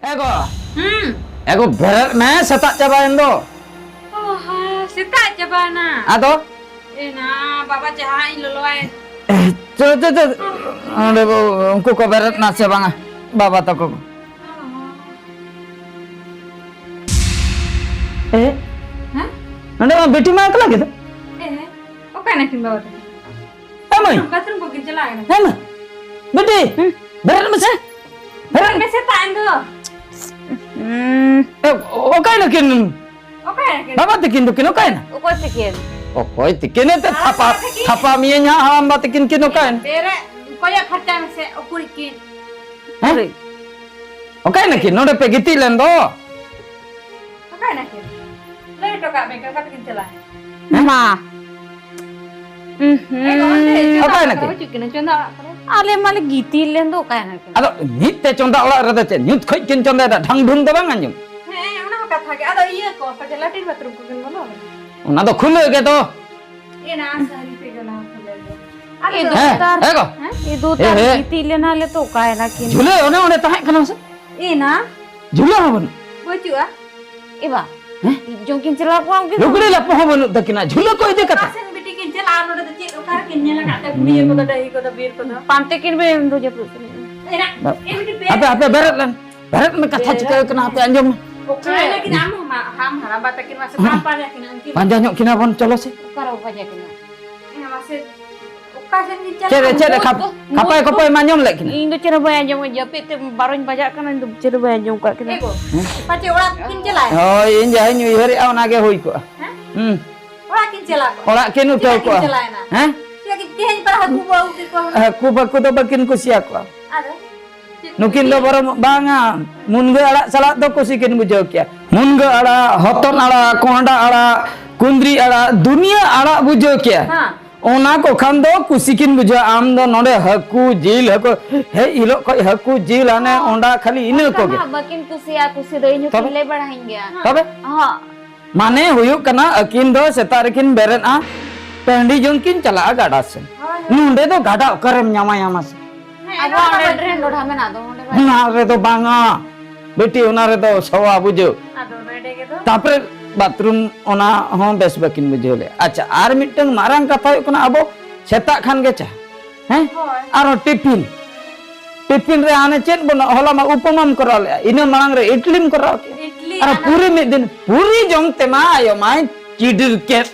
ᱮ ᱜᱚ᱾ ᱦᱩᱸ᱾ ᱮ ᱜᱚ, ᱵᱮᱨᱮᱫ ᱢᱮ, ᱥᱮᱛᱟᱜ ᱪᱟᱵᱟᱭᱮᱱ ᱫᱚ᱾ ᱚ ᱦᱚᱸ, ᱥᱮᱛᱟᱜ ᱪᱟᱵᱟᱭᱮᱱᱟ᱾ ᱟᱫᱚ? ᱮ ᱱᱟ, ᱵᱟᱵᱟ ᱪᱟ ᱦᱟᱸᱜ ᱤᱧ ᱞᱚᱞᱚᱭᱟ᱾ ᱮ, ᱪᱚ, ᱪᱚ, ᱪᱚ, ᱚᱸᱰᱮ ᱵᱚ, ᱩᱱᱠᱩ ᱠᱚ ᱵᱮᱨᱮᱫ ᱱᱟ ᱥᱮ ᱵᱟᱝᱟ? ᱵᱟᱵᱟ ᱛᱟᱠᱚ ᱠᱚ᱾ ᱚ ᱦᱚᱸ᱾ ᱮ? ᱦᱮᱸ? ᱱᱚᱰᱮ ᱢᱟ ᱵᱤᱴᱤ ᱢᱟ ᱮᱠᱞᱟ ᱜᱮ ᱫᱚ᱾ ᱮ, ᱚᱠᱟᱭ ᱱᱟᱠᱤᱱ ᱵᱟᱵᱟ ᱛᱟᱹᱠᱤᱱ? ᱮ ᱢᱟᱹᱭ! ᱵᱟᱛᱷᱨᱩᱢ ᱠᱚ ᱠᱤᱱ ᱪᱟᱞᱟᱣ ᱠᱟᱱᱟ᱾ ᱮ ᱢᱟᱹᱭ! ᱵᱤᱴᱤ! ᱦᱩᱸ? ᱵᱮᱨᱮᱫ ᱢᱮᱥᱮ! ᱵᱮᱨᱮᱫ ᱵᱮᱨᱮᱫ ᱢᱮ ᱥᱮᱛᱟᱜ ᱮᱱ ᱫᱚ᱾ ᱦᱩᱸ᱾ ᱮ, ᱚᱠᱟᱭ ᱱᱟᱹᱠᱤᱱ? ᱚᱠᱟᱭ ᱱᱟᱹᱠᱤᱱ? ᱵᱟᱵᱟ ᱛᱟᱹᱠᱤᱱ ᱫᱚᱠᱤᱱ ᱚᱠᱟᱭᱱᱟ? ᱚᱠᱚᱭ ᱛᱟᱹᱠᱤᱱ? ᱚᱠᱚᱭ ᱛᱟᱹᱠᱤᱱ? ᱮᱱᱛᱮ ᱦᱟᱲᱟᱢ ᱛᱷᱟᱯᱟ, ᱵᱟ ᱛᱟᱹᱠᱤᱱ᱾ ᱛᱷᱟᱯᱟ ᱢᱤᱭᱟᱹᱧ ᱦᱟᱸᱜ, ᱦᱟᱲᱟᱢ ᱵᱟ ᱛᱟᱹᱠᱤᱱ ᱠᱤᱱ ᱚᱠᱟᱭᱱᱟ? ᱵᱮᱨᱮᱫ, ᱠᱚᱭᱚᱜ ᱯᱷᱟᱨᱪᱟᱭ ᱢᱮᱥᱮ, ᱩᱠᱩᱨᱤᱡ ᱠᱤᱱ᱾ ᱦᱮᱸ? ᱩᱠᱩᱨᱤᱡ᱾ ᱚᱠᱟᱭ ᱱᱟᱹᱠᱤᱱ? ᱱᱚᱰᱮ ᱯᱮ ᱜᱤᱛᱤᱡ ᱞᱮᱱ ᱫᱚ᱾ ᱚᱠᱟᱭ ᱱᱟᱹᱠᱤᱱ? ᱞᱟᱹᱭ ᱦᱚᱴᱚ ᱠᱟᱜ ᱵᱮᱱ, ᱚᱠᱟ ᱛᱮᱠᱤᱱ ᱪᱟᱞᱟᱜᱼᱟ? ᱢᱟ᱾ ᱩᱸ ᱦᱩᱸ᱾ ᱮ, ᱵᱟᱵᱟ, ᱪᱚᱸᱫᱟ ᱚᱠᱟᱭ ᱚᱲᱟᱜ ᱱᱟᱹᱠᱤᱱ? ᱠᱚᱨᱮ ᱵᱟᱹᱪᱩᱜ ᱠᱤᱱᱟ, ᱪᱚᱸᱫᱟ ᱚᱲᱟᱜ ᱠᱚᱨᱮ᱾ ᱟᱞᱮ ᱢᱟᱞᱮ ᱜᱤᱛᱤᱡ ᱞᱮᱱ ᱫᱚ, ᱚᱠᱟᱭᱮᱱᱟ ᱠᱤᱱ? ᱟᱫᱚ ᱢᱤᱫ ᱛᱮ ᱪᱚᱸᱫᱟ ᱚᱲᱟᱜ ᱨᱮᱫᱚ ᱪᱮᱫ ᱧᱩᱛ ᱠᱷᱚᱡ ᱠᱤᱱ ᱪᱚᱸᱫᱟᱭᱮᱫᱟ? ᱰᱷᱟᱝ ᱰᱷᱩᱝ ᱫᱚ ᱵᱟᱝ ᱟᱸᱡᱚᱢ? ᱦᱮᱸ, ᱚᱱᱟ ᱦᱚᱸ ᱠᱟᱛᱷᱟ ᱜᱮ᱾ ᱟᱫᱚ ᱤᱭᱟᱹ ᱠᱚ, ᱟᱯᱮ ᱪᱮᱫ ᱞᱟᱴᱨᱤᱱ ᱵᱟᱛᱷᱨᱩᱢ ᱠᱚ ᱠᱤᱱ ᱵᱚᱞᱚ ᱟᱠᱟᱱᱟ? ᱚᱱᱟ ᱫᱚ ᱠᱷᱩᱞᱟᱹ ᱜᱮ ᱫᱚ᱾ ᱮ ᱱᱟ, ᱥᱟᱹᱨᱤ ᱛᱮᱜᱮ ᱚᱱᱟ ᱦᱚᱸ ᱠᱷᱩᱞᱟᱹ ᱜᱮ᱾ ᱟᱞᱮ ᱮ ᱫᱚ ᱫᱚ ᱦᱮᱸ, ᱛᱟᱨ, ᱮ ᱜᱚ᱾ ᱦᱮᱸ? ᱮ ᱫᱚ ᱮ ᱛᱟᱨ ᱦᱮ᱾ ᱜᱤᱛᱤᱡ ᱞᱮᱱᱟ ᱞᱮ ᱛᱚ, ᱚᱠᱟᱭᱮᱱᱟ ᱠᱤᱱ? ᱡᱷᱩᱞᱟᱹ ᱚᱱᱮ ᱚᱸᱰᱮ ᱛᱟᱦᱮᱸ ᱠᱟᱱᱟ ᱥᱮ? ᱮ ᱱᱟ᱾ ᱡᱷᱩᱞᱟᱹ ᱦᱚᱸ ᱵᱟᱹᱱᱩᱜ᱾ ᱵᱟᱹᱪᱩᱜᱼᱟ᱾ ᱮ ᱵᱟ, ᱦᱮᱸ? ᱤᱡ ᱡᱚᱝ ᱠᱤᱱ ᱪᱟᱞᱟᱣ ᱠᱚᱜᱼᱟ ᱩᱱᱠᱤᱱ ᱫᱚ᱾ ᱞᱩᱜᱽᱲᱤ ᱞᱟᱯᱚ ᱦᱚᱸ ᱵᱟᱹᱱᱩᱜ ᱛᱟᱹᱠᱤᱱᱟ, ᱡᱷᱩᱞᱟᱹ ᱠᱚ ᱤᱫᱤ ᱠᱟᱛᱮ᱾ ᱚᱠᱟ ᱥᱮᱱ ᱵᱤᱴᱤ ᱠᱤᱱ ᱪᱟᱞᱟᱜᱼᱟ? ᱱᱚᱰᱮ ᱫᱚ ᱪᱮᱫ ᱚᱠᱟ ᱨᱮᱠᱤᱱ ᱧᱮᱞ ᱟᱠᱟᱫ ᱛᱮ ᱵᱩᱲᱦᱤ ᱠᱚᱫᱚ, ᱰᱟᱹᱦᱤ ᱠᱚᱫᱚ, ᱵᱤᱨ ᱠᱚᱫᱚ? ᱯᱟᱱᱛᱮ ᱠᱤᱱ ᱵᱮᱱ ᱫᱚ ᱡᱟᱹᱯᱩᱫ ᱠᱟᱱᱟ᱾ ᱮ ᱱᱟ, ᱮ ᱵᱤᱴᱤ ᱵᱮ- ᱟᱯᱮ, ᱟᱯᱮ ᱵᱮᱨᱮᱫ ᱞᱮᱱ, ᱵᱮᱨᱮᱫ ᱢᱮ, ᱠᱟᱛᱷᱟ ᱵᱮᱨᱮᱫ ᱪᱤᱠᱟᱹ ᱠᱟᱱᱟ ᱦᱟᱯᱮ ᱟᱸᱡᱚᱢ ᱢᱮ᱾ ᱚᱠᱟᱭ ᱱᱟᱠᱤᱱ ᱟᱢ ᱦᱚᱸ ᱢᱟ, ᱟᱢ ᱦᱟᱲᱟᱢ ᱵᱟ ᱛᱟᱹᱠᱤᱱ ᱢᱟ ᱥᱮ ᱦᱮᱸ᱾ ᱯᱟᱸᱡᱟ ᱧᱚᱜ ᱠᱤᱱᱟ ᱵᱚᱱ, ᱪᱚᱞᱚ ᱥᱮ᱾ ᱚᱠᱟ ᱨᱮ ᱯᱟᱸᱡᱟ ᱠᱤᱱᱟ? ᱦᱮᱸ, ᱢᱟᱥᱮ, ᱚᱠᱟ ᱥᱮᱱ ᱠᱤᱱ ᱪᱟᱞᱟᱜ ᱪᱮᱫ ᱨᱮ, ᱪᱮᱫ ᱨᱮ ᱠᱟᱱᱟ? ᱠᱷᱟᱯ-, ᱢᱩᱸ ᱠᱷᱟᱯᱟᱭ ᱠᱚ ᱠᱚᱯᱟᱭ ᱢᱟ ᱟᱸᱡᱚᱢ ᱞᱮᱫ ᱠᱤᱱᱟ? ᱤᱧ ᱫᱚ ᱪᱮᱫ ᱦᱚᱸ ᱵᱟᱹᱧ ᱟᱸᱡᱚᱢ, ᱡᱟᱹᱯᱤᱫ ᱛᱮ ᱵᱟᱨᱚᱧ ᱵᱟᱡᱟᱜ ᱠᱟᱱᱟ, ᱤᱧ ᱫᱚ ᱪᱮᱫ ᱦᱚᱸ ᱵᱟᱹᱧ ᱟᱸᱡᱚᱢ ᱠᱟᱜ ᱠᱤᱱᱟ᱾ ᱮ ᱜᱚ, ᱦᱮᱸ? ᱯᱟᱪᱮ ᱚᱲᱟᱜ ᱠᱤᱱ ᱪᱟᱞᱟᱜ ᱮᱱᱟ? ᱦᱳᱭ, ᱤᱧ ᱡᱟᱦᱟᱸᱧ ᱩᱭᱦᱟᱹᱨᱮᱜᱼᱟ, ᱚᱱᱟ ᱜᱮ ᱦᱩᱭ ᱠᱚᱜᱼᱟ᱾ ᱦᱮᱸ? ᱦᱩᱸ᱾ ᱚᱲᱟᱜ ᱠᱤᱱ ᱪᱟᱞᱟᱣ ᱠᱚᱜᱼᱟ᱾ ᱚᱲᱟᱜ ᱠᱤᱱ ᱩᱴᱷᱟᱹᱣ ᱪᱮᱫᱟᱜ ᱠᱤᱱ ᱠᱚᱜᱼᱟ᱾ ᱪᱟᱞᱟᱣ ᱮᱱᱟ? ᱦᱮᱸ? ᱪᱮᱫᱟᱜ ᱠᱤᱱ ᱛᱮᱦᱮᱧ ᱯᱟᱨᱟ ᱦᱟᱹᱠᱩ ᱠᱚ ᱟᱹᱜᱩ ᱠᱮᱫ ᱠᱚᱣᱟ? ᱦᱟᱹᱠᱩ ᱯᱟᱹᱠᱩ ᱫᱚ ᱵᱟᱹᱠᱤᱱ ᱠᱩᱥᱤᱭᱟᱠᱚᱣᱟ᱾ ᱟᱫᱚ? ᱪᱮᱫ ᱱᱩᱠᱤᱱ ᱫᱚ ᱠᱩᱥᱤᱭᱟᱜ? ᱵᱚᱨᱚᱝ ᱵᱟᱝᱟ, ᱢᱩᱱᱜᱟᱹ ᱟᱲᱟᱜ ᱥᱟᱞᱟᱜ ᱫᱚ ᱠᱩᱥᱤ ᱠᱤᱱ ᱵᱩᱡᱷᱟᱹᱣ ᱠᱮᱭᱟ᱾ ᱢᱩᱱᱜᱟᱹ ᱟᱲᱟᱜ, ᱦᱚᱛᱚᱫ ᱟᱲᱟᱜ, ᱠᱚᱸᱦᱰᱟ ᱟᱲᱟᱜ, ᱠᱩᱸᱫᱽᱨᱤ ᱟᱲᱟᱜ, ᱫᱩᱱᱤᱭᱟᱹ ᱟᱲᱟᱜ ᱵᱩᱡᱷᱟᱹᱣ ᱠᱮᱭᱟ᱾ ᱦᱮᱸ᱾ ᱚᱱᱟ ᱠᱚ ᱠᱷᱟᱱ ᱫᱚ ᱠᱩᱥᱤ ᱠᱤᱱ ᱵᱩᱡᱷᱟᱹᱣᱟ᱾ ᱟᱢ ᱫᱚ ᱱᱚᱰᱮ ᱦᱟᱹᱠᱩ, ᱡᱤᱞ, ᱦᱟᱹᱠᱩ, ᱦᱮᱡ ᱦᱤᱞᱳᱜ ᱠᱷᱚᱡ ᱦᱟᱹᱠᱩ, ᱡᱤᱞ, ᱦᱟᱱᱮ ᱦᱚᱸ᱾ ᱚᱸᱰᱟ, ᱠᱷᱟᱹᱞᱤ ᱤᱱᱟᱹ ᱚᱱᱠᱟ ᱠᱚᱜᱮ᱾ ᱢᱟ ᱵᱟᱹᱠᱤᱱ ᱠᱩᱥᱤᱭᱟᱜᱼᱟ, ᱠᱩᱥᱤ ᱫᱚ ᱤᱧ ᱦᱚᱸᱠᱤᱱ ᱛᱚᱵᱮ? ᱞᱟᱹᱭ ᱵᱟᱲᱟᱧ ᱜᱮᱭᱟ᱾ ᱛᱚᱵᱮ? ᱦᱚᱸ᱾ ᱢᱟᱱᱮ ᱦᱩᱭᱩᱜ ᱠᱟᱱᱟ, ᱟᱹᱠᱤᱱ ᱫᱚ ᱥᱮᱛᱟᱜ ᱨᱮᱠᱤᱱ ᱵᱮᱨᱮᱫᱼᱟ, ᱴᱟᱺᱰᱤ ᱡᱚᱝ ᱠᱤᱱ ᱪᱟᱞᱟᱜᱼᱟ ᱜᱟᱰᱟ ᱥᱮᱱ᱾ ᱦᱳᱭ, ᱦᱳᱭ᱾ ᱱᱚᱸᱰᱮ ᱫᱚ ᱜᱟᱰᱟ ᱚᱠᱟᱨᱮᱢ ᱧᱟᱢᱟᱭᱟ ᱢᱟᱥᱮ? ᱦᱮᱸ, ᱟᱵᱚᱣᱟᱜ ᱱᱚᱰᱮ ᱚᱸᱰᱮ ᱵᱟᱹᱪᱩᱜ᱾ ᱰᱨᱮᱱ ᱰᱚᱰᱷᱟ ᱢᱮᱱᱟᱜ ᱫᱚ, ᱚᱸᱰᱮ ᱵᱟᱭ ᱚᱱᱟ ᱨᱮᱫᱚ ᱵᱟᱝᱟ, ᱵᱤᱴᱤ, ᱚᱱᱟ ᱨᱮᱫᱚ ᱥᱟᱣᱟ ᱵᱩᱡᱷᱟᱹᱣ᱾ ᱟᱫᱚ ᱱᱚᱰᱮ ᱜᱮ ᱫᱚ᱾ ᱛᱟᱯᱚᱨᱮ ᱵᱟᱛᱷᱨᱩᱢ ᱚᱱᱟ ᱦᱚᱸ ᱵᱮᱥ ᱵᱟᱹᱠᱤᱱ ᱵᱩᱡᱷᱟᱹᱣ ᱞᱮᱫᱼᱟ᱾ ᱟᱪᱪᱷᱟ, ᱟᱨ ᱢᱤᱫᱴᱟᱝ ᱢᱟᱨᱟᱝ ᱠᱟᱛᱷᱟ ᱦᱩᱭᱩᱜ ᱠᱟᱱᱟ, ᱟᱵᱚ ᱥᱮᱛᱟᱜ ᱠᱷᱟᱱ ᱜᱮ ᱪᱟ, ᱦᱮᱸ? ᱦᱳᱭ᱾ ᱟᱨᱦᱚᱸ ᱴᱤᱯᱷᱤᱱ᱾ ᱴᱤᱯᱷᱤᱱ ᱨᱮ ᱦᱟᱱᱮ ᱪᱮᱫ ᱵᱚᱱ, ᱦᱚᱞᱟ ᱢᱟ ᱩᱯᱚᱢᱟᱢ ᱠᱚᱨᱟᱣ ᱞᱮᱫᱼᱟ, ᱤᱱᱟᱹ ᱢᱟᱲᱟᱝ ᱨᱮ ᱤᱰᱞᱤᱢ ᱠᱚᱨᱟᱣ ᱠᱮᱫᱼᱟ᱾ ᱤᱰᱞᱤ ᱟᱨ ᱟᱨ ᱯᱩᱨᱤ ᱢᱤᱫ ᱫᱤᱱ, ᱯᱩᱨᱤ ᱡᱚᱢ ᱛᱮᱢᱟ ᱟᱭᱳ ᱢᱟᱭ ᱪᱤᱰᱤᱨ ᱠᱮᱫ᱾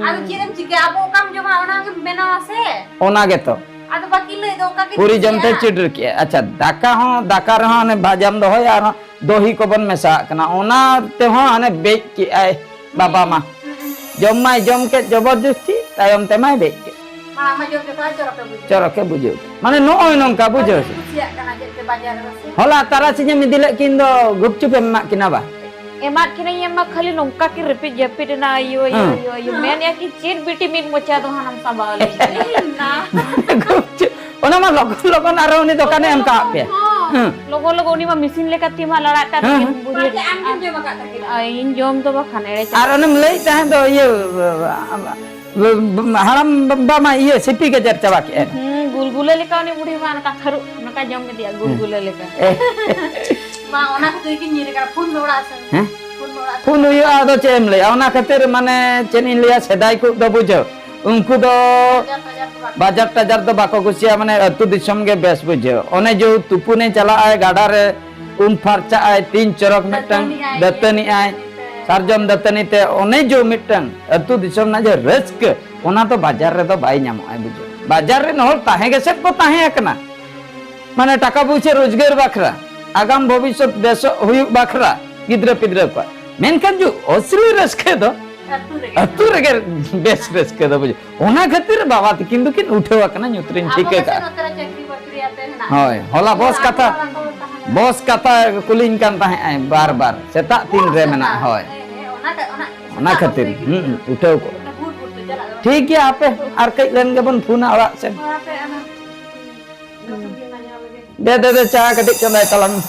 ᱟᱫᱚ ᱪᱮᱫ ᱮᱢ ᱪᱤᱠᱟᱹᱭᱟ? ᱟᱵᱚ ᱚᱠᱟᱢ ᱡᱚᱢᱟ, ᱚᱱᱟ ᱜᱮᱢ ᱵᱮᱱᱟᱣᱟ ᱥᱮ᱾ ᱚᱱᱟ ᱜᱮᱛᱚ᱾ ᱟᱫᱚ ᱵᱟᱹᱠᱤ ᱞᱟᱹᱭ ᱫᱚ ᱚᱱᱠᱟ ᱜᱮ ᱯᱩᱨᱤ ᱡᱚᱢ ᱛᱮ ᱠᱩᱥᱤᱭᱟᱜᱼᱟ᱾ ᱪᱤᱰᱤᱨ ᱠᱮᱫᱼᱟ᱾ ᱟᱪᱪᱷᱟ, ᱫᱟᱠᱟ ᱦᱚᱸ, ᱫᱟᱠᱟ ᱨᱮᱦᱚᱸ ᱦᱟᱱᱮ ᱵᱷᱟᱡᱟᱢ ᱫᱚᱦᱚᱭᱟ, ᱟᱨᱦᱚᱸ ᱫᱚᱦᱤ ᱠᱚᱵᱚᱱ ᱢᱮᱥᱟᱣᱟᱜ ᱠᱟᱱᱟ, ᱚᱱᱟ ᱛᱮᱦᱚᱸ ᱦᱟᱱᱮ ᱵᱮᱡ ᱠᱮᱫᱼᱟᱭ ᱵᱟᱵᱟ ᱢᱟ᱾ ᱦᱩᱸ, ᱦᱩᱸ᱾ ᱡᱚᱢ ᱢᱟᱭ ᱡᱚᱢ ᱠᱮᱫ ᱡᱚᱵᱚᱨᱡᱚᱥᱛᱤ, ᱛᱟᱭᱚᱢ ᱛᱮᱢᱟᱭ ᱵᱮᱡ ᱠᱮᱫ᱾ ᱢᱟᱲᱟᱝ ᱢᱟ ᱡᱚᱢ ᱡᱚᱛᱚᱣᱟᱜ ᱪᱚᱨᱚᱠᱮ ᱵᱩᱡᱷᱟᱹᱣ᱾ ᱪᱚᱨᱚᱠᱮ ᱵᱩᱡᱷᱟᱹᱣ᱾ ᱢᱟᱱᱮ ᱱᱚᱜᱼᱚᱭ ᱱᱚᱝᱠᱟ ᱵᱩᱡᱷᱟᱹᱣ ᱵᱟᱹᱧ ᱥᱮ᱾ ᱠᱩᱥᱤᱭᱟᱜ ᱠᱟᱱᱟ ᱡᱮ ᱵᱟᱡᱟᱨ ᱨᱮ ᱥᱮ᱾ ᱦᱚᱞᱟ ᱛᱟᱨᱟᱥᱤᱧᱮᱢ ᱤᱫᱤ ᱞᱮᱫ ᱠᱤᱱ ᱫᱚ ᱜᱩᱯᱪᱩᱯ ᱮᱢ ᱮᱢᱟᱜ ᱠᱤᱱᱟ ᱵᱟ? ᱮᱢᱟᱫ ᱠᱤᱱᱟᱹᱧ ᱮᱢ ᱢᱟ, ᱠᱷᱟᱹᱞᱤ ᱱᱚᱝᱠᱟ ᱠᱤᱱ ᱨᱤᱯᱤᱫ ᱡᱟᱹᱯᱤᱫ ᱮᱱᱟ, ᱟᱭᱳ, ᱟᱭᱳ, ᱦᱮᱸ᱾ ᱟᱭᱳ, ᱟᱭᱳ᱾ ᱦᱮᱸ᱾ ᱢᱮᱱᱮᱫᱼᱟ ᱠᱤᱱ, "ᱪᱮᱫ ᱵᱤᱴᱤ ᱢᱤᱫ ᱢᱚᱪᱟ ᱫᱚ ᱦᱟᱱᱟᱢ ᱥᱟᱢᱵᱟᱣ ᱞᱮ?" ᱮ ᱱᱟ᱾ ᱢᱟ ᱞᱚᱜᱚᱱ ᱞᱚᱜᱚᱱ ᱟᱨᱚ ᱩᱱᱤ ᱫᱚᱠᱟᱱᱮ ᱮᱢ ᱠᱟᱜ ᱯᱮ᱾ ᱦᱮᱸ᱾ ᱞᱚᱜᱚ ᱞᱚᱜᱚ ᱩᱱᱤ ᱢᱟ ᱢᱮᱥᱤᱱ ᱞᱮᱠᱟ ᱛᱤ ᱢᱟ ᱞᱟᱲᱟᱜ ᱠᱟᱱ ᱦᱮᱸ᱾ ᱛᱟᱹᱠᱤᱱ ᱵᱩᱲᱦᱤ᱾ ᱟᱨ ᱤᱧ ᱡᱚᱢ ᱫᱚ ᱵᱟᱠᱷᱟᱱ ᱮᱲᱮ ᱪᱟᱵᱟ᱾ ᱟᱨ ᱚᱱᱮᱢ ᱞᱟᱹᱭᱮᱫ ᱛᱟᱦᱮᱸᱫ ᱫᱚ ᱤᱭᱟᱹ, ᱦᱟᱲᱟᱢ ᱵᱟ ᱢᱟ ᱤᱭᱟᱹ ᱥᱤᱯᱤ ᱜᱟᱡᱟᱨ ᱪᱟᱵᱟ ᱠᱮᱫᱼᱟ᱾ ᱦᱩᱸ, ᱜᱩᱞᱜᱩᱞᱟᱹ ᱞᱮᱠᱟ ᱩᱱᱤ ᱵᱩᱲᱦᱤ ᱢᱟ ᱱᱚᱝᱠᱟ ᱛᱷᱟᱹᱨᱩᱵ ᱱᱚᱝᱠᱟ ᱡᱚᱢ ᱠᱮᱫᱮᱭᱟ, ᱜᱩᱞᱜᱩᱞᱟᱹ ᱞᱮᱠᱟ᱾ ᱮ᱾ ᱢᱟ, ᱚᱱᱟ ᱠᱷᱟᱹᱛᱤᱨ ᱜᱮ ᱧᱤᱨ ᱠᱟᱱᱟ᱾ ᱯᱷᱳᱱ ᱢᱮ ᱚᱲᱟᱜ ᱥᱮᱱ᱾ ᱦᱮᱸ? ᱯᱷᱳᱱ ᱢᱮ ᱚᱲᱟᱜ ᱥᱮᱱ᱾ ᱯᱷᱳᱱ ᱦᱩᱭᱩᱜᱼᱟ, ᱟᱫᱚ ᱪᱮᱫ ᱮᱢ ᱞᱟᱹᱭᱟ? ᱚᱱᱟ ᱠᱷᱟᱹᱛᱤᱨ ᱢᱟᱱᱮ ᱪᱮᱫ ᱤᱧ ᱞᱟᱹᱭᱟ, ᱥᱮᱫᱟᱭ ᱠᱚ ᱫᱚ ᱵᱩᱡᱷᱟᱹᱣ, ᱩᱱᱠᱩ ᱫᱚ ᱵᱟᱡᱟᱨ ᱴᱟᱡᱟᱨ ᱫᱚ ᱵᱟᱠᱚ ᱵᱟᱡᱟᱨ ᱴᱟᱡᱟᱨ ᱫᱚ ᱵᱟᱠᱚ ᱠᱩᱥᱤᱭᱟᱜᱼᱟ, ᱢᱟᱱᱮ ᱟᱹᱛᱩ ᱫᱤᱥᱚᱢ ᱜᱮ ᱵᱮᱥ ᱵᱩᱡᱷᱟᱹᱣ᱾ ᱚᱱᱮ ᱡᱮ ᱛᱩᱯᱩᱱᱮ ᱪᱟᱞᱟᱜᱼᱟᱭ ᱜᱟᱰᱟ ᱨᱮ, ᱩᱢ ᱯᱷᱟᱨᱪᱟᱜᱼᱟᱭ, ᱛᱤᱧ ᱪᱚᱨᱚᱠ ᱢᱤᱫᱴᱟᱝ ᱫᱟᱹᱛᱟᱹᱱᱤᱜᱼᱟᱭ, ᱫᱟᱹᱛᱟᱹᱱᱤᱜᱼᱟᱭ, ᱫᱟᱹᱛᱟᱹᱱᱤ ᱛᱮ᱾ ᱥᱟᱨᱡᱚᱢ ᱫᱟᱹᱛᱟᱹᱱᱤ ᱛᱮ, ᱚᱱᱮ ᱡᱮ ᱢᱤᱫᱴᱟᱝ ᱟᱹᱛᱩ ᱫᱤᱥᱚᱢ ᱨᱮᱱᱟᱜ ᱡᱮ ᱨᱟᱹᱥᱠᱟᱹ, ᱚᱱᱟ ᱫᱚ ᱵᱟᱡᱟᱨ ᱨᱮᱫᱚ ᱵᱟᱭ ᱧᱟᱢᱚᱜᱼᱟ, ᱵᱩᱡᱷᱟᱹᱣ᱾ ᱵᱟᱡᱟᱨ ᱨᱮᱱ ᱦᱚᱲ ᱛᱟᱦᱮᱸ ᱜᱮᱥᱮᱫ ᱠᱚ ᱛᱟᱦᱮᱸ ᱟᱠᱟᱱᱟ, ᱢᱟᱱᱮ ᱴᱟᱠᱟ ᱯᱩᱭᱥᱟᱹ ᱨᱳᱡᱽᱜᱟᱨ ᱵᱟᱠᱷᱨᱟ, ᱟᱜᱟᱢ ᱵᱷᱚᱵᱤᱥᱥᱚᱛ ᱵᱮᱥᱚᱜ ᱦᱩᱭᱩᱜ ᱵᱟᱠᱷᱨᱟ, ᱜᱤᱫᱽᱨᱟᱹ ᱯᱤᱫᱽᱨᱟᱹ ᱠᱚᱣᱟᱜ᱾ ᱢᱮᱱᱠᱷᱟᱱ ᱡᱮ ᱟᱹᱥᱞᱤ ᱨᱟᱹᱥᱠᱟᱹ ᱫᱚ ᱟᱹᱛᱩ ᱨᱮᱜᱮ᱾ ᱟᱹᱛᱩ ᱨᱮᱜᱮ ᱵᱮᱥ ᱨᱟᱹᱥᱠᱟᱹ ᱫᱚ ᱵᱩᱡᱷᱟᱹᱣ᱾ ᱚᱱᱟ ᱠᱷᱟᱹᱛᱤᱨ ᱵᱟᱵᱟ ᱛᱟᱹᱠᱤᱱ ᱫᱚᱠᱤᱱ ᱩᱴᱷᱟᱹᱣ ᱟᱠᱟᱱᱟ, ᱧᱩᱛ ᱨᱤᱧ ᱟᱵᱚ ᱴᱷᱤᱠᱟᱹ ᱜᱮ ᱠᱟᱜᱼᱟ᱾ ᱱᱚᱛᱮ ᱨᱮ ᱪᱟᱹᱠᱨᱤ ᱵᱟᱹᱠᱨᱤ ᱟᱛᱮ ᱦᱮᱱᱟᱜ ᱦᱳᱭ, ᱠᱤᱱᱟ᱾ ᱦᱚᱞᱟ ᱵᱚᱥ ᱟᱵᱚ ᱠᱟᱛᱷᱟ, ᱟᱵᱚ ᱛᱟᱦᱮᱸ ᱠᱟᱱᱟ᱾ ᱵᱚᱥ ᱠᱟᱛᱷᱟ ᱠᱩᱞᱤᱧ ᱠᱟᱱ ᱛᱟᱦᱮᱸᱜ ᱟᱭ ᱵᱟᱨ ᱵᱟᱨ, ᱥᱮᱛᱟᱜ ᱛᱤᱱ ᱨᱮ ᱥᱮᱛᱟᱜ, ᱢᱮᱱᱟᱜᱼᱟ? ᱦᱳᱭ, ᱦᱮᱸ, ᱦᱮᱸ, ᱚᱱᱟ ᱠᱟ-, ᱚᱱᱟ ᱚᱱᱟ ᱥᱮᱛᱟᱜ ᱠᱷᱟᱹᱛᱤᱨ, ᱵᱚᱥ ᱜᱮ ᱦᱩᱸ, ᱩᱴᱷᱟᱹᱣ ᱠᱚᱜ᱾ ᱚᱱᱟ ᱵᱷᱳᱨ ᱵᱷᱳᱨ ᱛᱮ ᱪᱟᱞᱟᱜ ᱫᱚ᱾ ᱴᱷᱤᱠ ᱜᱮᱭᱟ, ᱟᱯᱮ ᱟᱨ ᱠᱟᱹᱡ ᱞᱮᱱ ᱜᱮᱵᱚᱱ ᱯᱷᱳᱱᱟ ᱚᱲᱟᱜ ᱥᱮᱱ᱾ ᱦᱳᱭ, ᱟᱯᱮ ᱚᱱᱟ ᱫᱚᱥ ᱢᱤᱱᱤᱴ ᱢᱟᱧ ᱧᱮᱞ ᱞᱮᱜᱮ᱾ ᱫᱮ, ᱫᱮ, ᱫᱮ, ᱪᱟ ᱠᱟᱹᱴᱤᱡ ᱪᱚᱸᱫᱟᱭ ᱛᱟᱞᱟᱝ ᱢᱮ᱾